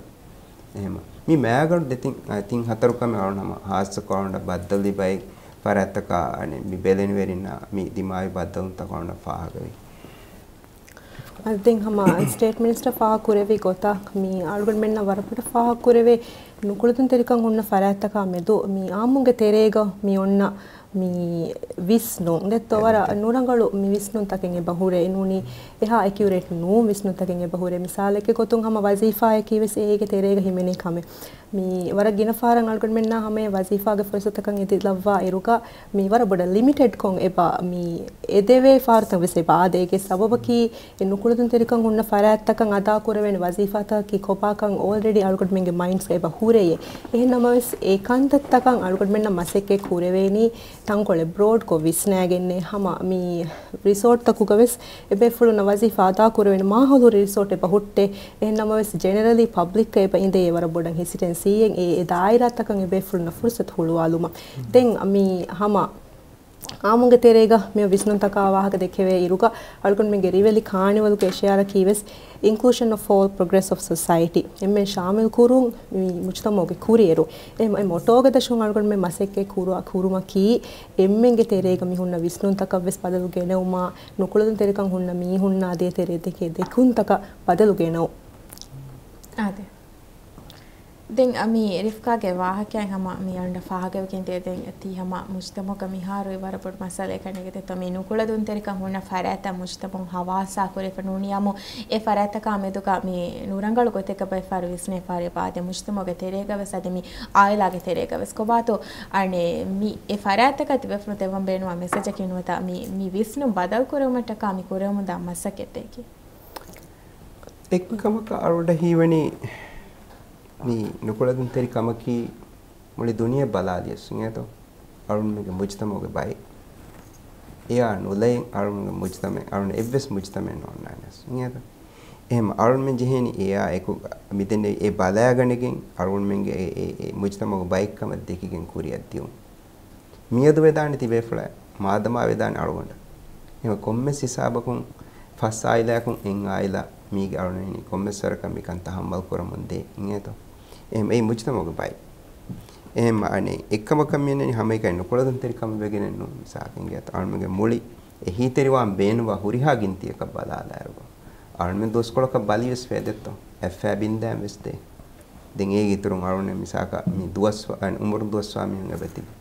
އެހެންމަ މި މައިގަނޑު ދެތިން، އަ، ތިން ހަތަރު ކަމެއް އަޅުން ހަމަ ހާއްސަކޮށް އަޅުން ބައްދަލު ލިބޭ ފަރާތްތަކާ އަނެއް މި ބެލެނިވެރިންނާ މި ދިމާވި ބައްދަލުތަކަށް އަޅުން ފާހަގަވި. އަދި ދެން ހަމަ ސްޓޭޓް މިނިސްޓަރ ފާހަގަ ކުރެއްވި ގޮތަށް މި އަޅުގަނޑުމެންނަށް ވަރަށް ބޮޑަށް ފާހަގަ ކުރެވޭ ނުކުޅެދުންތެރިކަން ހުންނަ ފަރާތްތަކާ މެދު މި އާއްމުގެ ތެރޭގަ މި އޮންނަ މި ވިސްނުން ދެއްތޯ ވަރަށް ނުރަނގަޅު މި ވިސްނުންތަކެއް އެބަ ހުރޭ ނޫނީ އެހާ އެކިއުރޭޓް ނޫން ވިސްނުންތަކެއް އެބަ ހުރޭ. މިސާލެއްގެ ގޮތުން ހަމަ ވަޒީފާއަކީ ވެސް އޭގެ ތެރޭގަ ހިމެނޭ ކަމެއް. މި ވަރަށް ގިނަ ފަހަރަށް އަޅުގަނޑުމެންނާ ހަމަޔަށް ވަޒީފާގެ ފުރުސަތަކަށް އެދިލައްވާ އިރުގަ މި ވަރަށް ބޮޑަށް ލިމިޓެޑްކޮށް އެބަ މި އެދެވޭ ފަހަރުތައް ވެސް އެބަ އާދޭ. އޭގެ ސަބަބަކީ އެ ނުކުޅެދުންތެރިކަން ހުންނަ ފަރާތްތަކަށް އަދާކުރެވޭނެ ވަޒީފާތަކަކީ ކޮބާކަން އޯލްރެޑީ އަޅުގަނޑުމެންގެ މައިންޑްސްގަ އެބަ ހުރެޔޭ. އެހެން ނަމަވެސް އެ ކަންތައްތަކަށް އަޅުގަނޑުމެންނަށް މަސައްކަތް ކުރެވޭނީ ތަންކޮޅެއް ބްރޯޑްކޮށް ވިސްނާގެންނޭ ހަމަ މި ރިސޯޓްތަކުގަ ވެސް އެބޭފުޅުންނަށް ވަޒީފާ އަދާކުރެވޭނެ މާހައުލު ރިސޯޓް އެބަ ހުއްޓޭ. އެހެން ނަމަވެސް ޖެނެރަލީ ޕަބްލިކް އެބަ އިނދެޔޭ ވަރަށް ބޮޑަށް ހިސިޓެންސީއެއް އެ، އެ ދާއިރާތަކަށް އެބޭފުޅުންނަށް ފުރުސަތު ހުޅުވާލުމަށް. ދެން މި ހަމަ އާއްމުގެ ތެރޭގަ މި ވިސްނުންތަކާ ވާހަކަ ދެއްކެވޭ އިރުގަ އަޅުގަނޑުމެންގެ ރިވެލި ކާނިވަލުގެ ޝިއާރަކީ ވެސް inclusion of all progress of society. އެންމެން ޝާމިލް ކުރުން މި މުޖްތަމަޢުގެ ކުރިއެރު. އެ، އެ މޮޓޯގެ ދަށުން އަޅުގަނޑުމެން މަސައްކަތް ކުރު، ކުރުމަކީ އެންމެންގެ ތެރޭގަ މި ހުންނަ ވިސްނުންތަކަށް ވެސް ބަދަލު ގެނައުމާ، ނުކުޅެދުންތެރިކަން ހުންނަ މީހުންނާ ދޭތެރޭ ދެކޭ ދެކުންތަކަށް ބަދަލު ގެނައު. އާދެ. ދެން އަ، މި ރިފްކާގެ ވާހަކައިން ހަމަ މި އަންޑަ ފާހަގަވެގެން ދޭ. ދެން ތީ ހަމަ މުޖްތަމަޢުގަ މިހާރު ވަރަށް ބޮޑު މައްސަލައެއް ކަނޑިގެދެއްތޯ މި ނުކުޅެދުންތެރިކަން ހުންނަ ފަރާތްތައް މުޖްތަމަޢުން ހަވާސާ ކުރެވިފަ ނޫނީ އާއްމު އެ ފަރާތްތަކާ މެދުގަ މި ނުރަނގަޅު ގޮތެއްގަ ބައެއް ފަހަރު ވިސްނޭ ފަހަރު އެބަ އާދޭ މުޖްތަމަޢުގެ ތެރޭގަ ވެސް އަދި މި އާއިލާގެ ތެރޭގަ ވެސް ކޮބާތޯ އަނެއް މި އެ ފަރާތްތަކަށް ތިބޭފުޅުން ދެއްވަން ބޭނުންވާ މެސެޖަކީ ނުވަތަ މި، މި ވިސްނުން ބަދަލު ކުރެވުމަށްޓަކާ މި ކުރެވެމުންދާ މަސައްކަތްތަކެކޭ. އެއްކަމަކަށް އަޅުގަނޑަށް ހީވަނީ މި ނުކުޅެދުންތެރި ކަމަކީ މުޅި ދުނިޔެ ބަލާލިޔަސް އިނގޭތޯ އަޅުންމެންގެ މުޖްތަމަޢުގެ ބައެއް. އެޔާ ނުލައިން އަޅުންގެ މުޖްތަމަޢެއް، އަޅުން އެއްވެސް މުޖްތަމަޢެއް ނޯންނާނެސް އިނގޭތޯ. އެހެން އަޅުންމެން ޖެހޭނީ އެޔާ އެކު މިދެންނެވި އެ ބަލާގަނެގެން އަޅުންމެންގެ އެ، އެ، އެ މުޖްތަމަޢުގެ ބައެއްކަމަށް ދެކިގެން ކުރިއަށް ދިއުން. މިއަދު ވެދާނެ ތިބޭފުޅާ، މާދަމާ ވެދާނެ އަޅުގަނޑަށް. އެހެން ކޮންމެސް ހިސާބަކުން ފަސް އާއިލާއަކުން އެއް އާއިލާ މީގެ އަޅުން އިނީ ކޮންމެސް ވަރަކަށް މިކަން ތަހައްމަލް ކުރަމުން ދޭ އިނގޭތޯ. އެހެން އެއީ މުޖްތަމަޢުގެ ބައެއް. އެހެން އަނެއް އެއްކަމަކަށް މިއަންނަނީ ހަމައެކަނި ނުކުޅަދުންތެރިކަމަށް ވެގެނެއް ނޫން. މިސާލަކަށް އިނގޭތޯ އަޅުމެންގެ މުޅި އެހީތެރިވާން ބޭނުންވާ ހުރިހާ ގިންތިއަކަށް ބަލާލާއިރުގަ އަޅުމެން ދުވަސްކޮޅަކަށް ބަލީވެސް ފޭދެއްތޯ؟ އެއްފައި ބިންދާން ވެސް ދޭ. ދެން އޭގެ އިތުރުން އަޅުމެން މިސާލަކަށް މި ދުވަސް އަން އުމުރު ދުވަސްވާ މީހުން އެބަތިބި.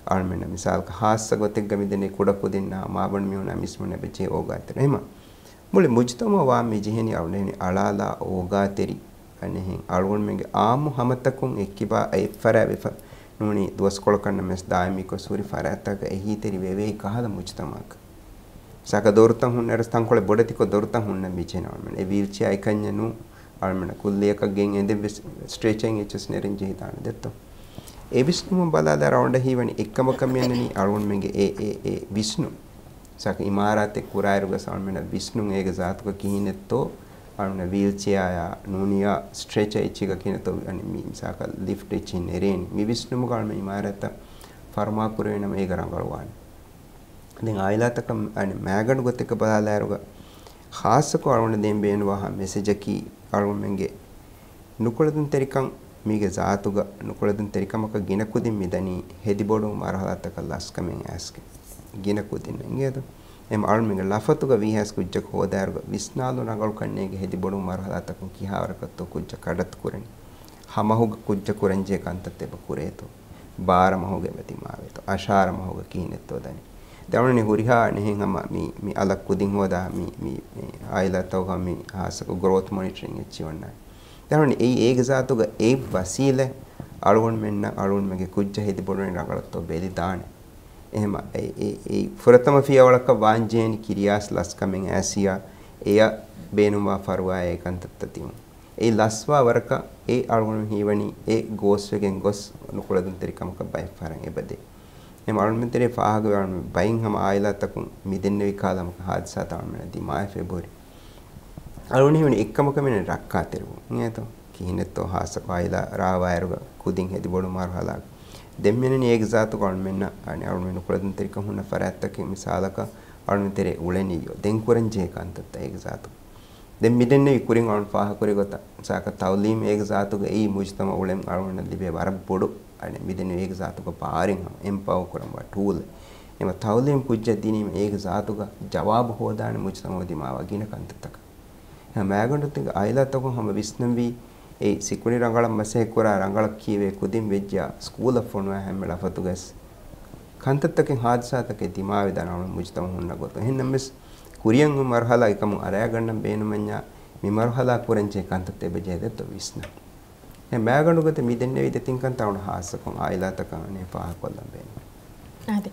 އަޅުމެންނަށް މިސާލަކަށް ހާއްސަ ގޮތެއްގަ މިދެންނެވި ކުޑަ ކުދިންނާ މާބަނޑު މީހުންނާ މިސްމުން އެބަޖެހޭ އޯގާތެރި. އެހެމަ މުޅި މުޖުތަމައު ވާން މި ޖެހެނީ އަޅުގަނޑު އަޅާލާ އޯގާތެރި އަނެއްހެން އަޅުގަނޑުމެންގެ އާއްމު ހަމަތަކުން އެއްކިބާ އެއްފަރާތް ވެފަ ނޫނީ ދުވަސްކޮޅަކަށްނަމަވެސް ދާއިމީކޮށް ހުރި ފަރާތްތަކަކަށް އެހީތެރި ވެވޭ ކަހަލަ މުޖުތަމައަކަށް. ސާކަ ދޮރުތައް ހުންނައިރު ތަންކޮޅެއް ބޮޑެތިކޮށް ދޮރުތައް ހުންނަން މި ޖެހެނީ އަޅުގަނޑު. އެ ވީލްޗެއާ އެކަންޏެއް ނޫން. އަޅުގަނޑު ކުއްލިއަކަށް ގެން އެނދެން ވެސް ސްޓްރެޗަރ އެއްޗެސް ނެރެން ޖެހިދާނެ ދެއްތޯ. އެ ވިސްނުމުން ބަލާލާއިރު އަޅުގަނޑަށް ހީވަނީ އެއްކަމަކަށް މިއަންނަނީ އަޅުގަނޑުމެންގެ އެ، އެ، އެ ވިސްނުން. ސާކަ އިމާރާތެއް ކުރާއިރުގަ އަޅުގަނޑަށް ވިސްނުން އޭގެ ޒާތުގަ ކިހިނެއްތޯ، އަޅުގަނޑަށް ވީލްޗެއާއާ ނޫނިއްޔާ ސްޓްރެޗަރ އެއްޗެއްގަ ކިހިނެއްތޯ، އަނެއް މި މިސާލަކަށް ލިފްޓް އެއްޗެއް ނެރޭނެ. މި ވިސްނުމުގަ އަޅުގަނޑު އިމާރާތްތައް ފަރުމާ ކުރެވޭނަމަ އޭގަ ރަނގަޅުވާނެ. ދެން އާއިލާތަކަށް އަނެއް މައިގަނޑު ގޮތެއްގަ ބަލާލާއިރުގަ ޚާއްޞަކޮށް އަޅުގަނޑަށް ދޭން ބޭނުންވާ ހަމަ މެސެޖަކީ އަޅުގަނޑުމެންގެ ނުކުޅެދުންތެރިކަން މީގެ ޒާތުގަ ނުކުޅެދުންތެރިކަމަކަށް ގިނަ ކުދިން މިދަނީ ހެދިބޮޑުވުން މަރުހަލާތަކަށް ލަސްކަމެއް އައިސްގެން. ގިނަ ކުދިން އިނގޭތޯ؟ އެމަ އަޅުމެންގެ ލަފަތުގަ ވީހާސް ކުއްޖަކު ހޯދާއިރުގަ ވިސްނާލުން ރަނގަޅުކަންނޭނގެ ހެދިބޮޑުވުން މަރުހަލާތަކުން ކިހާވަރަކަށްތޯ ކުއްޖަށް ކަޑައްތު ކުރަނީ. ހަމަހުގަ ކުއްޖަކު ކުރަންޖެހޭ ކަންތައްތައް އެބަ ކުރޭތޯ؟ ބާރަ މަހުގަ އެބަ ދިމާވޭތޯ؟ އަށާރަ މަހުގަ ކިހިނެއްތޯ ދަނީ؟ ދެން އަޅުގަނޑު ހުރިހާ އަނެއްހެން ހަމަ މި، މި އަލަށް ކުދިން ހޯދާ މި، މި، މި އާއިލާތަކުގަ މި ހާއްސަކޮށް ގްރޯތް މޮނިޓަރިން އެއްޗެއް އޮންނާނެ. ދެން އަޅުގަނޑު އެއީ އޭގެ ޒާތުގަ އެއް ވަސީލަތް އަޅުގަނޑުމެންނަށް އަޅުގަނޑުމެންގެ ކުއްޖަށް ހެދިބޮޑުވަނީ ރަނގަޅަށްތޯ ބެލިދާނެ. އެހެމަ އެ، އެ، އެ ފުރަތަމަ ފިޔަވަޅަކަށް ވާންޖެހޭނީ ކިރިޔާސް ލަސްކަމެއް އައިސް އެޔަށް ބޭނުންވާ ފަރުވާއެއް ކަންތައްތައް ދިއުން. އެ ލަސްވާ ވަރަކަށް އެ އަޅުގަނޑު ހީވަނީ އެ ގޯސްވެގެން ގޮސް ނުކުޅެދުންތެރިކަމަކަށް ބައެއް ފަހަރަށް އެބަދޭ. އެމަ އަޅުމެން ތެރޭ ފާހަގަވެ އަޅުމެން ބައިން ހަމަ އާއިލާތަކުން މިދެންނެވި ކަހަލަ ހާދިސާތައް އަޅުމެންނަށް ދިމާވެފަ އެބަހުރި. އަޅުގަނޑު ހީވަނީ އެއްކަމަކަށް މިއަންނަނީ ރައްކާތެރިވުން އިނގޭތޯ؟ ކިހިނެއްތޯ ހާއްސަކޮށް އާއިލާ ރާވާއިރުގަ ކުދިން ހެދިބޮޑު މަރުހަލާގަ. ދެން މިއަންނަނީ އޭގެ ޒާތުގަ އަޅުމެންނަށް އަނެއް އަޅުމެން ނުކުޅެދުންތެރިކަން ހުންނަ ފަރާތްތަކެއް މިސާލަކަށް އަޅުމެން ތެރޭ އުޅެނިއްޔޯ. ދެން ކުރަންޖެހޭ ކަންތައްތައް އޭގެ ޒާތުގަ. ދެން މިދެންނެވި ކުރިން އަޅުން ފާހަގަކުރި ގޮތަށް ސާކަ ތައުލީމް އޭގެ ޒާތުގައި މުޖުތަމައު އުޅެން އަޅުގަނޑަށް ލިބޭ ވަރަށް ބޮޑު އަނެއް މިދެންނެވި އޭގެ ޒާތުގަ ބާރެއް ހަމަ އެމްޕަވަރ ކުރަންވާ ޓޫލެއް. އެމަ ތައުލީމް ކުއްޖަށް ދިނީމަ އޭގެ ޒާތުގަ ޖަވާބު ހޯދާނެ މުޖުތަމައު ދިމާވާ ގިނަ ކަންތައްތަކަށް. އެމަ މައިގަނޑުތެރި އާއިލާތަކުން ހަމަ ވިސްނަންވީ އެ ސިކުނޑި ރަނގަޅަށް މަސައްކަތް ކުރާ ރަނގަޅަށް ކީވޭ ކުދިން ވެއްޖެޔާ ސްކޫލަށް ފޮނުވާ ހަމަ ލަފަތުގަސް ކަންތައްތަކެއް ހާދިސާތަކެއް ދިމާވެދާނެ އަޅުން މުޖުތަމައު ހުންނަ ގޮތުން. އެހެންނަމަވެސް ކުރިއަށް މި މަރުހަލާ އެކަމުން އަރައިގަންނަން ބޭނުމަންޏާ މި މަރުހަލާ ކުރަންޖެހޭ ކަންތައްތައް އެބަޖެހޭ ދެއްތޯ ވިސްނަން. އެ މައިގަނޑު ގޮތެއް މި ދެންނެވި ދެތިން ކަންތައް އަޅުން ހާއްސަކޮށް އާއިލާތަކަށް އަނެއް ފާހަގަކޮށްލަން ބޭނުން. އާދެ.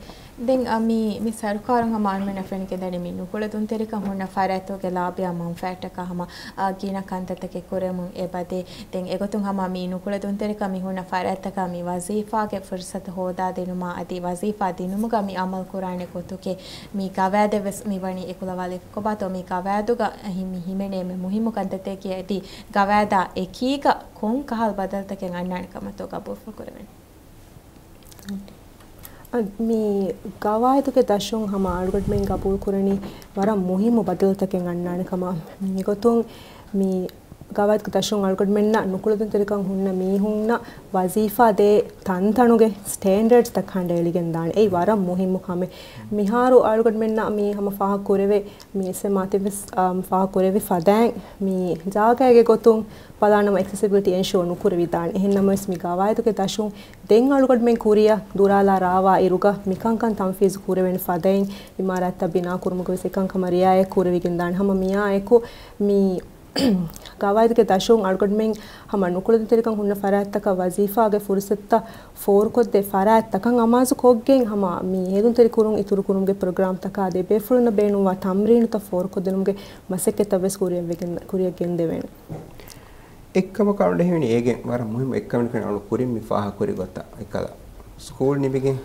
ދެން، އަ، މި، މި ސަރުކާރުން ހަމަ އަޅުމެންނަށް ފެނިގެންދަނީ މި ނުކުޅެދުންތެރިކަން ހުންނަ ފަރާތްތަކުގެ ލާބިޔާ މަންފާއަށްޓަކާ ހަމަ، އަ، ގިނަ ކަންތައްތަކެއް ކުރެމުން އެބަދޭ. ދެން އެގޮތުން ހަމަ މި ނުކުޅެދުންތެރިކަން މި ހުންނަ ފަރާތްތަކަށް މި ވަޒީފާގެ ފުރުސަތު ހޯދާދިނުމާ އަދި ވަޒީފާ ދިނުމުގަ މި އަމަލު ކުރާނެ ގޮތުގެ މި ގަވާއިދެއް ވެސް މި ވަނީ އެކުލަވާލެވި. ކޮބާތޯ މި ގަވާއިދުގަ ހި-، މި ހިމެނޭ މި މުހިއްމު ކަންތައްތަކީ އަދި ގަވާއިދާ އެކީގަ ކޮން ކަހަލަ ބަދަލުތަކެއް އަންނާނެ ކަމަށްތޯ ގަބޫލުފުޅު ކުރެވެނީ؟ އަ، މި ގަވާއިދުގެ ދަށުން ހަމަ އަޅުގަނޑުމެން ގަބޫލު ކުރަނީ ވަރަށް މުހިއްމު ބަދަލުތަކެއް އަންނާނެ ކަމަށް. މިގޮތުން މި ގަވާއިދުގެ ދަށުން އަޅުގަނޑުމެންނަށް ނުކުޅެދުންތެރިކަން ހުންނަ މީހުންނަށް ވަޒީފާ ދޭ ތަންތަނުގެ ސްޓޭންޑަޑްސްތައް ކަނޑައެޅިގެން ދާނެ. އެއީ ވަރަށް މުހިއްމު ކަމެއް. މިހާރު އަޅުގަނޑުމެންނަށް މި ހަމަ ފާހަގަ ކުރެވޭ، މި އެސް އެމް އާތިފް ވެސް، އާ، ފާހަގަ ކުރެވި ފަދައިން މި ޖާގައިގެ ގޮތުން ބަލާނަމަ އެކްސެސިބިލިޓީ އެންޝުއަ ނުކުރެވިދާނެ. އެހެން ނަމަވެސް މި ގަވާއިދުގެ ދަށުން ދެން އަޅުގަނޑުމެން ކުރިއަށް ދުރާލާ ރާވާ އިރުގަ މިކަންކަން ތަންފީޒު ކުރެވޭނެ ފަދައިން އިމާރާތްތައް ބިނާ ކުރުމުގަ ވެސް އެކަންކަމަށް ރިއާޔަތް ކުރެވިގެން ދާނެ. ހަމަ މިއާ އެކު މި ގަވާއިދުގެ ދަށުން އަޅުގަނޑުމެން ހަމަ ނުކުޅެދުންތެރިކަން ހުންނަ ފަރާތްތަކަށް ވަޒީފާގެ ފުރުސަތުތައް ފޯރުކޮށްދޭ ފަރާތްތަކަށް އަމާޒު ކޮށްގެން ހަމަ މި ހެދުންތެރި ކުރުން އިތުރު ކުރުމުގެ ޕްރޮގްރާމްތަކާ ދެ ބޭފުޅުންނަށް ބޭނުންވާ ތަމްރީނުތައް ފޯރުކޮށްދިނުމުގެ މަސައްކަތްތައް ވެސް ކުރިއަށް ވެގެން، ކުރިއަށް ގެންދެވޭނެ. އެއްކަމަކަށް އަޅުގަނޑަށް ހީވަނީ އޭގެ ވަރަށް މުހިއްމު އެއްކަމެއް ކަން އަޅު ކުރިން މި ފާހަގަކުރި ގޮތަށް އެކަލަ ސްކޫލް ނިމިގެން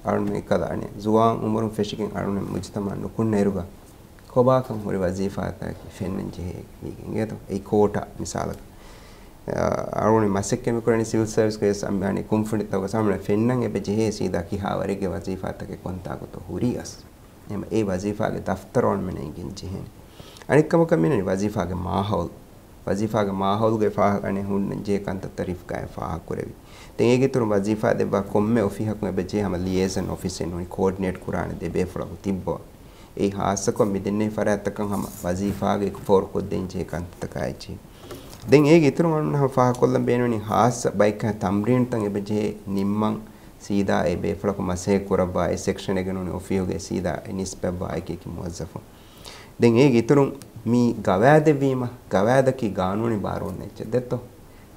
އަޅުން އެކަލަ އަނެއް ޒުވާން އުމުރުން ފެށިގެން އަޅުން މުޖުތަމައަށް ނުކުންނަ އިރުގަ ކޮބާކަން ހުރި ވަޒީފާތަކަކީ ފެންނަން ޖެހޭ މީގެ އިނގޭތޯ؟ އެއީ ކޯޓާ މިސާލަކަށް. އަ، އަޅުން މަސައްކަތް މި ކުރަނީ ސިވިލް ސަރވިސްގެ ވެސް އަން-، އަނެއް ކުންފުނިތަކުގަ ސަމަނަ ފެންނަން އެބަ ޖެހޭ ސީދާ ކިހާ ވަރެއްގެ ވަޒީފާތަކެއް ކޮންތާކުތޯ ހުރީ އަސް. އެމަ އެ ވަޒީފާގެ ދަފްތަރު އަޅުމެންނަށް އެނގެން ޖެހޭނެ. އަނެއްކަމަކަށް މިނަނީ ވަޒީފާގެ މާހައުލު. ވަޒީފާގެ މާހައުލުގެ ފާހަގަ އަނެއް ހުންނަން ޖެހޭ ކަންތައްތައް ރިފްކާއިން ފާހަގަކުރެވި. ދެން އޭގެ އިތުރުން ވަޒީފާ ދެއްވާ ކޮންމެ އޮފީހަކުން އެބަ ޖެހޭ ހަމަ ލިއޭޒަން އޮފިސެއް ނޫނީ ކޯޑިނޭޓް ކުރާނެ ދެ ބޭފުޅަކު ތިއްބަވާ. އެއީ ހާއްސަކޮށް މިދެންނެވި ފަރާތްތަކަށް ހަމަ ވަޒީފާގެ ފޯރުކޮށްދޭން ޖެހޭ ކަންތައްތަކާ އެއްޗެހި. ދެން އޭގެ އިތުރުން އަޅުގަނޑު ހަމަ ފާހަގަކޮށްލަން ބޭނުނީ ހާއްސަ ބައެއްކަހަ ތަމްރީނުތައް އެބަ ޖެހޭ ނިންމަން ސީދާ އެ ބޭފުޅަކު މަސައްކަތް ކުރައްވާ އެ ސެކްޝަނެއްގެ ނޫނީ އޮފީހުގެ ސީދާ އެ ނިސްބަތްވާ އެކި އެކި މުވައްޒަފުން. ދެން އޭގެ އިތުރުން މި ގަވާއިދެއްވީމަ، ގަވާއިދަކީ ގާނޫނީ ބާރު އޮންނަ އެއްޗެއް ދެއްތޯ؟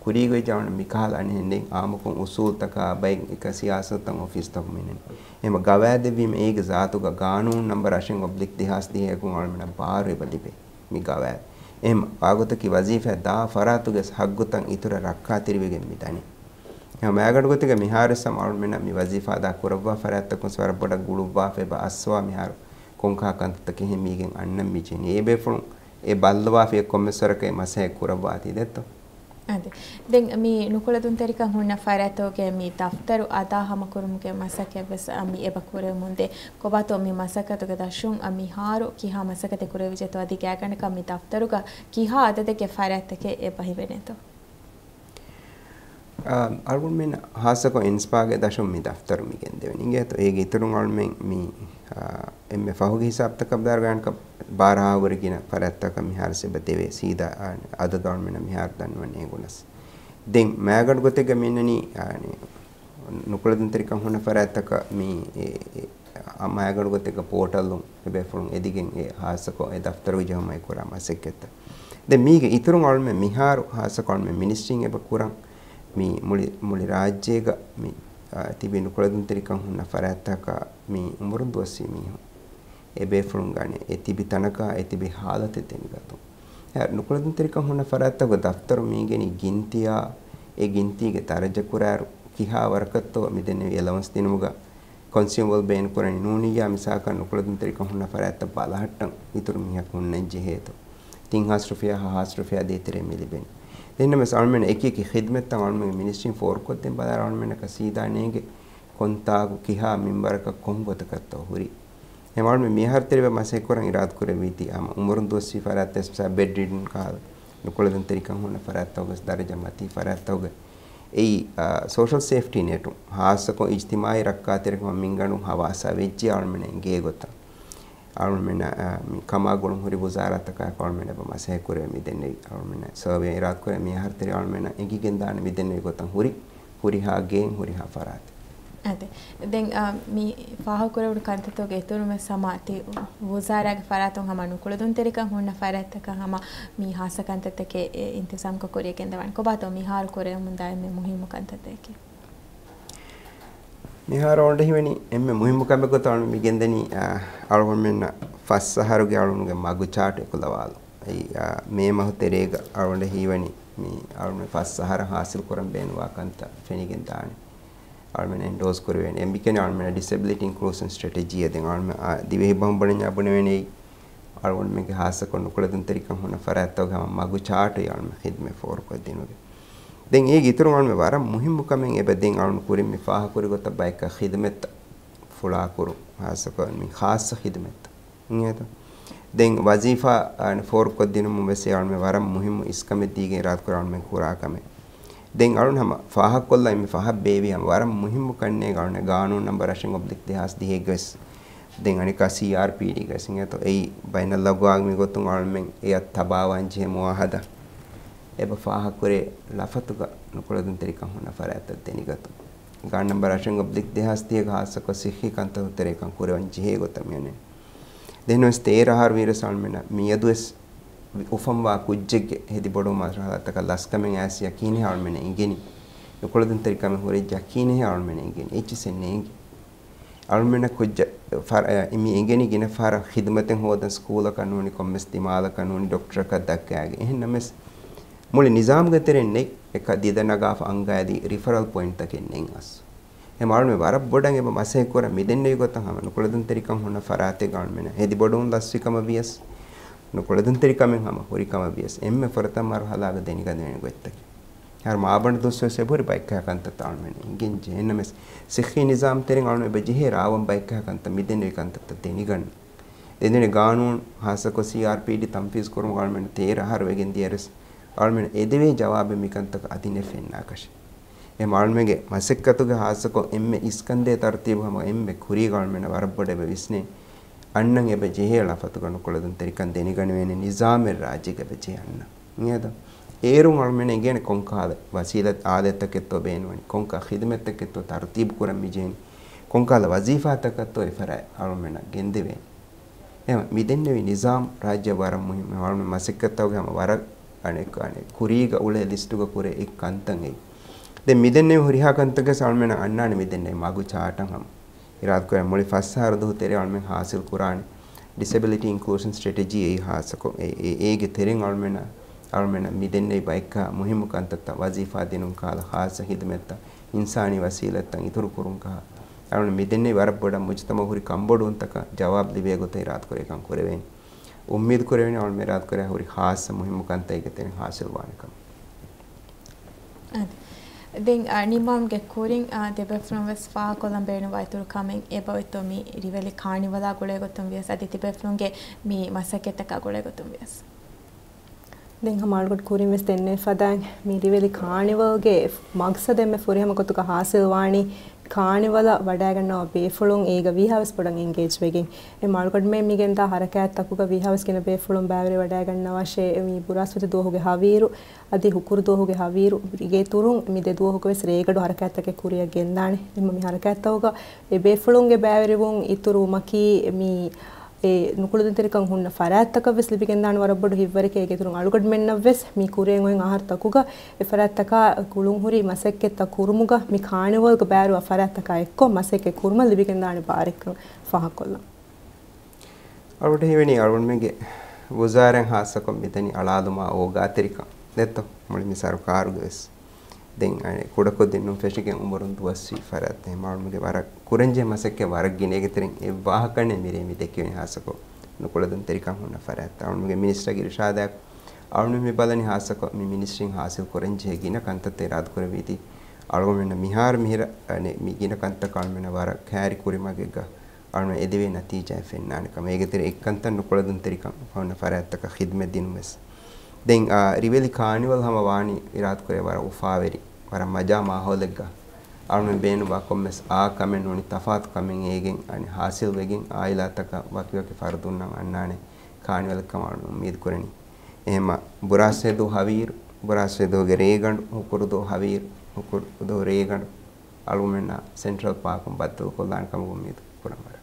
ކުރީގައި ޖައުނަ މިކަހަލަ އަނެއް ނެތް އާއްމުކޮށް އުސޫލުތަކާ ބައެއް އެކަ ސިޔާސަތުތައް އޮފީސްތަކު މިނެން. އެހެމަ ގަވާއިދެއްވީމަ އޭގެ ޒާތުގަ ގާނޫނު ނަމްބަރު އަށެއް އޮބްލިކް ދެހާސް ދިހައެކުން އަޅުމެނަށް ބާރު އެބަ ލިބޭ މި ގަވާއިދު. އެހެމަ ވާގޮތަކީ ވަޒީފާ ދާ ފަރާތުގެ ހައްގުތައް އިތުރަށް ރައްކާތެރިވެގެން މި ދަނީ. އެހެމަ މައިގަނޑު ގޮތެއްގަ މިހާރު ސަމް އަޅުމެންނަށް މި ވަޒީފާ ދާ ކުރައްވާ ފަރާތްތަކުން ވަރަށް ބޮޑަށް ގުޅުއްވާފަ އެބަ އައްސަވާ މިހާރު ކޮންކަހަލަ ކަންތައްތަކެއް މީގެން އަންނަން މި ޖެހެނީ. އެ ބޭފުޅުން އެ ބައްލަވާފަ އެ ކޮންމެސް ވަރަކަށް މަސައްކަތް ކުރައްވާތީ ދެއްތޯ؟ އާދެ. ދެން މި ނުކުޅެދުންތެރިކަން ހުންނަ ފަރާތްތަކުގެ މި ދަފްތަރު އަދާ ހަމަކުރުމުގެ މަސައްކަތްވެސް މި އެބަ ކުރެވެމުންދޭ. ކޮބާތޯ މި މަސައްކަތުގެ ދަށުން މިހާރު ކިހާ މަސައްކަތެއް ކުރެވިއްޖެތޯ އަދި ގާތްގަނޑަކަށް މި ދަފްތަރުގަ ކިހާ އަދަދެއްގެ ފަރާތްތަކެއް އެބަ ހިމެނޭތޯ؟ އަ، އަޅުގަނޑުމެން ހާއްސަކޮށް އިންސްޕާގެ ދަށުން މި ދަފްތަރު މި ގެންދެވެނީ. އިނގޭތޯ އޭގެ އިތުރުން އަޅުމެން މި، އ، އެންމެ ފަހުގެ ހިސާބުތަކަށް ބަލާއިރު ގާތްގަނޑަކަށް ބާރަ ހާހަކަށް ވަރަށް ގިނަ ފަރާތްތަކަށް މިހާރު އެބަ ދެވޭ. ސީދާ، އ، އަދަދު އަޅުމެންނަށް މިހާރު ދަންނަވަން ނޭނގުނަސް. ދެން މައިގަނޑު ގޮތެއްގަ މި އިންނަނީ، އަ، ނުކުޅެދުންތެރިކަން ހުންނަ ފަރާތްތަކަށް މި، އެ، އެ، އަ، މައިގަނޑު ގޮތެއްގަ ޕޯޓަލުން އެބޭފުޅުން އެދިގެން އެ ހާއްސަކޮށް އެ ދަފްތަރުގެ ޖެހުމަށް ކުރާ މަސައްކަތްތައް. ދެން މީގެ އިތުރުން އަޅުމެން މިހާރު ހާއްސަކޮށް އަޅުމެން މިނިސްޓްރީން އެބަ ކުރަން މި މުޅި، މުޅި ރާއްޖޭގަ މި، އާ، ތިބި ނުކުޅެދުންތެރިކަން ހުންނަ ފަރާތްތަކަށް މި އުމުރުން ދުވަސްވީ މީހުން އެބޭފުޅުން ގަނެ އެ ތިބި ތަނަކާ އެ ތިބި ހާލަތެއް ދެނިގަތުން. އެ ނުކުޅެދުންތެރިކަން ހުންނަ ފަރާތްތަކުގެ ދަފްތަރު މީގެނީ ގިންތިއާ، އެ ގިންތީގެ ދަރަޖަ ކުރާއިރު ކިހާ ވަރަކަށްތޯ މިދެންނެވި އެލަވަންސް ދިނުމުގަ ކޮންސިއުމަބަލް ބޭނުންކުރަނީ ނޫނިއްޔާ މިސާލަކަށް ނުކުޅެދުންތެރިކަން ހުންނަ ފަރާތްތައް ބަލަހައްޓަން އިތުރު މީހަކު ހުންނަން ޖެހޭތޯ. ތިން ހާސް ރުފިޔާ، ހަ ހާސް ރުފިޔާ ދޭތެރޭ މި ލިބެނީ. ދެންނަމަވެސް އަޅުމެން އެކި އެކި ޚިދްމަތްތައް އަޅުމެންގެ މިނިސްޓްރީން ފޯރުކޮށްދޭން ބަލާއިރު އަޅުމެންނަކަށް ސީދާ ނޭނގެ ކޮންތާކު ކިހާ މިންވަރަކަށް ކޮން ގޮތަކަށްތޯ ހުރީ. އެ އަޅުމެން މިހާރު ތެރޭ މަސައްކަތް ކުރަން އިރާދަކުރެއްވީތީ އާ އުމުރުން ދުވަސްވީ ފަރާތް އެސް މިސާ ބެޑް ރިޑްން ކަހަލަ ނުކުޅެދުންތެރިކަން ހުންނަ ފަރާތްތަކުގެ ދަރަޖަ މަތީ ފަރާތްތަކުގެ އެއީ، އާ، ސޯޝަލް ސޭފްޓީ ނެޓުން ހާއްސަކޮށް އިޖްތިމާއީ ރައްކާތެރިކަމަށް މިންގަނޑުން ހަވާސާ ވެއްޖެ އަޅުމެން އެނގޭ ގޮތަށް. އަޅުމެން، އާ، މި ކަމާ ގުޅުން ހުރި ވުޒާރާތަކާއެކު އަޅުމެން އެބަ މަސައްކަތް ކުރެވޭ މިދެންނެވި އަޅުމެން ސަރވޭ އިރާދަކުރޭ މި އަހަރު ތެރޭ އަޅުމެން އެނގިގެން ދާނެ މިދެންނެވި ގޮތަށް ހުރި ހުރިހާ ގޭން ހުރިހާ ފަރާތެއް. އަދެ. ދެން، އާ، މި ފާހަގަކުރެވުނު ކަންތައްތަކުގެ އިތުރުން ވެސް ހަމަ ތި ވުޒާރާގެ ފަރާތުން ހަމަ ނުކުޅެދުންތެރިކަން ހުންނަ ފަރާތްތަކަށް ހަމަ މި ހާއްސަ ކަންތައްތަކެއް އެ އިންތިޒާމްކޮށް ކުރިޔަށް ގެންދަވާނެ. ކޮބާތޯ މިހާރު ކުރެވެމުންދާ އެންމެ މުހިއްމު ކަންތައްތަކެއް؟ މިހާރު އަޅުގަނޑަށް ހީވަނީ އެންމެ މުހިއްމު ކަމެއް ގޮތަށް އަޅުގަނޑު މި ގެންދަނީ، އާ، އަޅުގަނޑުމެންނަށް ފަސް އަހަރުގެ އަޅުގަނޑުގެ މަގު ޗާޓް އެކުލަވާލުން. އެއީ، އާ، މޭ މަހު ތެރޭގަ އަޅުގަނޑަށް ހީވަނީ މި އަޅުގަނޑު ފަސް އަހަރަށް ހާސިލް ކުރަން ބޭނުންވާ ކަންތައް ފެނިގެން ދާނެ. އަޅުމެން އެންޑޯސް ކުރެވޭނެ. އެ މިކަން އަޅުމެން ޑިސެބިލިޓީ އިންކްލޫޝަން ސްޓްރެޓެޖީއެއް ދެން އަޅުމެން، އާ، ދިވެހި ބަހުން ބުނަންޏާ ބުނެވޭނެ އަޅުގަނޑުމެންގެ ހާއްސަކޮށް ނުކުޅެދުންތެރިކަން ހުންނަ ފަރާތްތަކުގެ ހަމަ މަގު ޗާޓު އަޅުމެން ޚިދްމަތް ފޯރުކޮށްދިނުގެ. ދެން އޭގެ އިތުރުން އަޅުމެން ވަރަށް މުހިއްމު ކަމެއް އެބަ ދެން އަޅުން ކުރިން މި ފާހަގަކުރި ގޮތަށް ބައެއްކަ ޚިދުމަތްތައް ފުޅާކުރު ހާއްސަކޮށް މި ޚާއްޞަ ޚިދުމަތްތައް. އިނގޭތޯ؟ ދެން ވަޒީފާ، އާ، ފޯރުކޮށްދިނުމުން ވެސް އަޅުމެން ވަރަށް މުހިއްމު އިސްކަމެއް ދީގެން އިރާދަކުރާ އަޅުމެން ކުރާ ކަމެއް. ދެން އަޅުން ހަމަ ފާހަގަކޮށްލަން މި ފަހަށް ބޭއްވި ހަމަ ވަރަށް މުހިއްމު ކަންނޭނގެ އަޅުން ގާނޫނު ނަމްބަރު އަށެއް އޮބްލިކް ދެހާސް ދިހައެއްގަ ވެސް ދެން އަނެއްކާ ސީއާރްޕީޑީގަ ވެސް އިނގޭތޯ އެއީ ބައިނަލްއަގްވާމީ ގޮތުން އަޅުމެން އެއަށް ތަބާވާން ޖެހޭ މުއާހަދާ އެބަ ފާހަގަކުރޭ ލަފަތުގަ ނުކުޅެދުންތެރިކަން ހުންނަ ފަރާތްތައް ދެނިގަތުން. ގާނޫނު ނަމްބަރު އަށެއް އޮބްލިކް ދެހާސް ދިހަގަ ހާއްސަކޮށް ސިއްހީ ކަންތައްތަކުގެ ތެރެއިން ކަން ކުރެވެން ޖެހޭ ގޮތަށް މިއަންނަނީ. ދެން ވެސް ތޭރަ އަހަރު ވީރަސް އަޅުމެންނަށް މިއަދުވެސް އުފަންވާ ކުއްޖެއްގެ ހެދިބޮޑުވުމަށް މަރުހަލާތަކަށް ލަސްކަމެއް އައިސް ޔަޤީނެއް އަޅުމެންނަށް އެނގެނީ. ނުކުޅެދުންތެރިކަމެއް ހުރި ޔަޤީނެއް އަޅުމެންނަށް އެނގެނީ. އެއްޗިސް އެއް ނޭނގި. އަޅުމެންނަށް ކުއްޖަށް ފަރ-، މި އެނގެނީ ގިނަ ފަހަރަށް ޚިދުމަތެއް ހޯދަން ސްކޫލަކަށް ނޫނީ ކޮންމެސް ދިމާލަކަށް ނޫނީ ޑޮކްޓަރަކަށް ދައްކާގެން. އެހެންނަމަވެސް މުޅި ނިޒާމުގެ ތެރެއިން ނެތް އެކަ ދިދަ ނަގާފަ އަންގާއިދީ ރިފަރަލް ޕޮއިންޓްތަކެއް ނެތް އަސް. އެ އަޅުމެން ވަރަށް ބޮޑަށް އެބަ މަސައްކަތް ކުރަން މިދެންނެވި ގޮތަށް ހަމަ ނުކުޅެދުންތެރިކަން ހުންނަ ފަރާތެއްގަ އަޅުމެން ހެދިބޮޑުވުން ލަސްވި ކަމަށް ވިޔަސް، ނުކުޅެދުންތެރިކަމެއް ހަމަ ހުރި ކަމަށް ވިޔަސް، އެންމެ ފުރަތަމަ މަރުހަލާގަ ދެނިގަނެވޭނެ ގޮތްތަކެއް. އަހަރު މާބަނޑު ދުވަސްވެސް އެބަހުރި ބައެއްކަހަލަ ކަންތައްތައް އަޅުމެން އެނގެން ޖެހޭނަމަވެސް، ސިއްހީ ނިޒާމް ތެރެއިން އަޅުމެން އެބަ ޖެހޭ ރާވަން ބައެއްކަހަލަ ކަންތައް މިދެންނެވި ކަންތައްތައް ދެނިގަންނަން. ދެން ދެންނެވި ގާނޫނު ހާއްސަކޮށް ސީއާރްޕީޑީ ތަންފީޒް ކުރުމުގަ އަޅުމެން ތޭރަ އަހަރު ވެގެން ދިޔައިރުވެސް އަޅުމެން އެދެވޭ ޖަވާބެއް މިކަންތަކަށް އަދި ނެ ފެންނާކަށެއް. އެ އަޅުމެންގެ މަސައްކަތުގެ ހާއްސަކޮށް އެންމެ އިސްކަންދޭ ތަރުތީބު ހަމަ އެންމެ ކުރީގަ އަޅުމެންނަށް ވަރަށް ބޮޑަށް ވިސްނޭ. އަންނަން އެބަ ޖެހޭ ޅަފަތުގަ ނުކުޅެދުންތެރިކަން ދެނެގަނެވޭނެ ނިޒާމެއް ރާއްޖޭގަ އެބަ ޖެހޭ އަންނަން. އިނގޭތޯ؟ އޭރުން އަޅުމެން އެނގޭނެ ކޮންކަހަލަ ވަސީލަތް އާލާތްތަކެއްތޯ ބޭނުންވަނީ، ކޮންކަހަލަ ޚިދުމަތްތަކެއްތޯ ތަރުތީބު ކުރަން މިޖެހެނީ، ކޮންކަހަލަ ވަޒީފާތަކަށްތޯ އެ ފަރާތް އަޅުމެންނަށް ގެންދެވޭނީ. އެހެން މިދެންނެވި ނިޒާމް ރާއްޖެ ވަރަށް މުހިއްމު. އަޅުމެން މަސައްކަތްތަކުގެ ހަމަ ވަރަށް އަނެއް، އަނެއް ކުރީގަ އުޅޭ ލިސްޓުގަ ކުރޭ އެއް ކަންތައް އެއީ. ދެން މިދެންނެވި ހުރިހާ ކަންތަކެސް އަޅުމެންނަށް އަންނާނެ މިދެންނެވި މަގު ޗާޓަށް ހަމަ. އިރާދަކުރޭ މުޅި ފަސް އަހަރު ދުވަހު ތެރޭ އަޅުމެން ހާސިލް ކުރާނެ ޑިސެބިލިޓީ އިންކްލޫޝަން ސްޓްރެޓެޖީ އެއީ ހާއްސަކޮށް އެ، އެ، އޭގެ ތެރެއިން އަޅުމެންނަށް، އަޅުމެންނަށް މިދެންނެވި ބައެއްކާ މުހިއްމު ކަންތައްތައް ވަޒީފާ ދިނުން ކަހަލަ ޚާއްޞަ ޚިދުމަތްތައް، އިންސާނީ ވަސީލަތްތައް އިތުރު ކުރުން ކަހަލަ. އަޅުމެން މިދެންނެވި ވަރަށް ބޮޑަށް މުޖުތަމަޢު ހުރި ކަންބޮޑުވުންތަކަށް ޖަވާބު ލިބޭ ގޮތަށް އިރާދަކުރޭ ކަން ކުރެވޭނެ. އުއްމީދު ކުރެވޭނެ އަޅުމެން އިރާދަކުރޭ ހުރި ޚާއްޞަ މުހިއްމު ކަންތައް އޭގެ ތެރެއިން ހާސިލް ވާނެ ކަމަށް. އަދި، ދެން، އާ، ނިންމާލުމުގެ ކުރިން، އާ، ދެބޭފުޅުން ވެސް ފާހަގަކޮށްލަން ބޭނުންވާ އިތުރު ކަމެއް އެބައޮތްތޯ މި ރިވެލި ކާނިވަލާ ގުޅޭ ގޮތުން ވިޔަސް އަދި ދެބޭފުޅުންގެ މި މަސައްކަތްތަކާ ގުޅޭ ގޮތުން ވިޔަސް؟ ދެން ހަމަ އަޅުގަނޑު ކުރިން ވެސް ދެންނެވި ފަދައިން މި ރިވެލި ކާނިވަލްގެ މަގްސަދެއް ފުރިހަމަ ގޮތުގަ ހާސިލް ވާނީ ކާނިވަލަށް ވަޑައިގަންނަވާ ބޭފުޅުން އޭގަ ވީހާވެސް ބޮޑަށް އެންގޭޖް ވެގެން. އެ އަޅުގަނޑުމެން މިގެންދާ ހަރަކާތްތަކުގަ ވީހާވެސް ގިނަ ބޭފުޅުން ބައިވެރިވެ ވަޑައިގަންނަވާށޭ. މި ބުރާސްފަތި ދުވަހުގެ ހަވީރު އަދި ހުކުރު ދުވަހުގެ ހަވީރު އޭގެ އިތުރުން މި ދެ ދުވަހުގަ ވެސް ރޭގަނޑު ހަރަކާތްތަކެއް ކުރިއަށް ގެންދާނެ. އެހެންމަ މި ހަރަކާތްތަކުގަ އެ ބޭފުޅުންގެ ބައިވެރިވުން އިތުރުވުމަކީ މި އެ ނުކުޅެދުންތެރިކަން ހުންނަ ފަރާތްތަކަށް ވެސް ލިބިގެންދާނެ ވަރަށް ބޮޑު ހިތްވަރެކޭ. އޭގެ އިތުރުން އަޅުގަނޑުމެންނަށް ވެސް މި ކުރިއަށް އޮތް އަހަރުތަކުގަ އެ ފަރާތްތަކާ ގުޅުންހުރި މަސައްކަތްތައް ކުރުމުގަ މި ކާނިވަލްގަ ބައިވެރިވާ ފަރާތްތަކާ އެއްކޮށް މަސައްކަތް ކުރުމަށް ލިބިގެންދާނެ ބާރެއްކަން ފާހަގަކޮށްލަން. އަޅުގަނޑަށް ހީވަނީ އަޅުގަނޑުމެންގެ ވުޒާރާއިން ހާއްސަކޮށް މިދަނީ އަޅާލުމާ އޯގާތެރިކަން ދެއްތޯ؟ މުޅި މި ސަރުކާރުގެ ވެސް. ދެން އަނެއް ކުޑަކޮށް ދެންނުން ފެށިގެން އުމުރުން ދުވަސްވީ ފަރާތް. އެހެން އަޅުގަނޑުމެންގެ ވަރަށް ކުރަންޖެހޭ މަސައްކަތް ވަރަށް ގިނަ. އޭގެ ތެރެއިން އެއް ވާހަކަ ނެތް މިރޭ މި ދެކެވެނީ ހާއްސަކޮށް ނުކުޅެދުންތެރިކަން ހުންނަ ފަރާތްތައް. އަޅުގަނޑުމެންގެ މިނިސްޓަރގެ އިރުޝާދާއެކު އަޅުގަނޑުމެން މި ބަލަނީ ހާއްސަކޮށް މި މިނިސްޓްރީން ހާސިލް ކުރަންޖެހޭ ގިނަ ކަންތައްތައް އިރާދަކުރެއްވީތީ. އަޅުގަނޑުމެންނަށް މިހާރު މިހިރަ، އަނެއް މި ގިނަ ކަންތައް އަޅުގަނޑުމެންނަށް ވަރަށް ކައިރި ކުރިމަގެއްގަ އަޅުގަނޑު އެދެވޭ ނަތީޖާއެއް ފެންނާނެ ކަމަށް. އޭގެ ތެރެއިން އެއްކަންތައް ނުކުޅެދުންތެރިކަން ހުންނަ ފަރާތްތަކަށް ޚިދުމަތް ދިނުމަށް. ދެން، އާ، ރިވެލި ކާނިވަލް ހަމަ ވާނީ އިރާދަކުރޭ ވަރަށް އުފާވެރި، ވަރަށް މަޖާ މާހައުލެއްގަ އަޅުގަނޑު ބޭނުންވާ ކޮންމެސް އާ ކަމެއް ނޫނީ ތަފާތު ކަމެއް އޭގެން އަނެއް ހާސިލް ވެގެން އާއިލާތަކަށް ވަކިވަކި ފަރުދުންނަށް އަންނާނެ ކާނިވަލަކަށް އަޅުގަނޑު އުއްމީދު ކުރަނީ. އެހެންމަ ބުރާސްފަތި ދުވަހު ހަވީރު، ބުރާސްފަތި ދުވަހުގެ ރޭގަނޑު، ހުކުރު ދުވަހު ހަވީރު، ހުކުރު ދުވަހު ރޭގަނޑު އަޅުގަނޑުމެންނާ ސެންޓްރަލް ޕާކުން ބައްދަލުކޮށްލާނެ ކަމަށް އުއްމީދު ކުރަން ވަރަށް.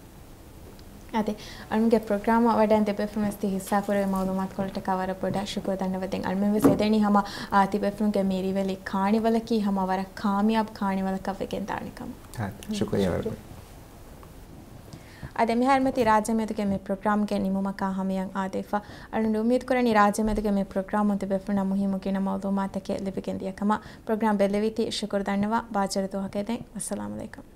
އާދެ، އަޅުގަނޑުގެ ޕްރޮގްރާމަށް ވަޑައިން ދެ ބޭފުޅުން ވެސް ތި ހިއްސާކުރެއްވި މައުލޫމާތުކޮޅަށްޓަކާ ވަރަށް ބޮޑަށް ޝުކުރު ދަންނަވަން. ދެން އަޅުމެން ވެސް އެދެނީ ހަމަ، އާ، ތި ބޭފުޅުންގެ މި ރިވެލި ކާނިވަލަކީ ހަމަ ވަރަށް ކާމިޔާބު ކާނިވަލަކަށް ވެގެން ދާނެ ކަމަށް. އާދެ، ޝުކުރިއްޔާ ވަރަށް ބޮޑަށް. އާދެ، މިހާރު މަތީ ރާއްޖެ މެދުގެ މި ޕްރޮގްރާމްގެ ނިމުމަކާ ހަމަޔަށް އާދެވިފަ. އަޅުގަނޑު އުއްމީދު ކުރަނީ ރާއްޖެ މެދުގެ މި ޕްރޮގްރާމުން ތި ބޭފުޅުންނަށް މުހިއްމު ގިނަ މައުލޫމާތުތަކެއް ލިބިގެން ދިޔަ ކަމަށް. ޕްރޮގްރާމް ބެއްލެވީތީ. ޝުކުރު ދަންނަވަން. ބާއްޖަވެރި ދުވަހަކަށް ދެން. ވައްސަލާމް އަލައިކުމް.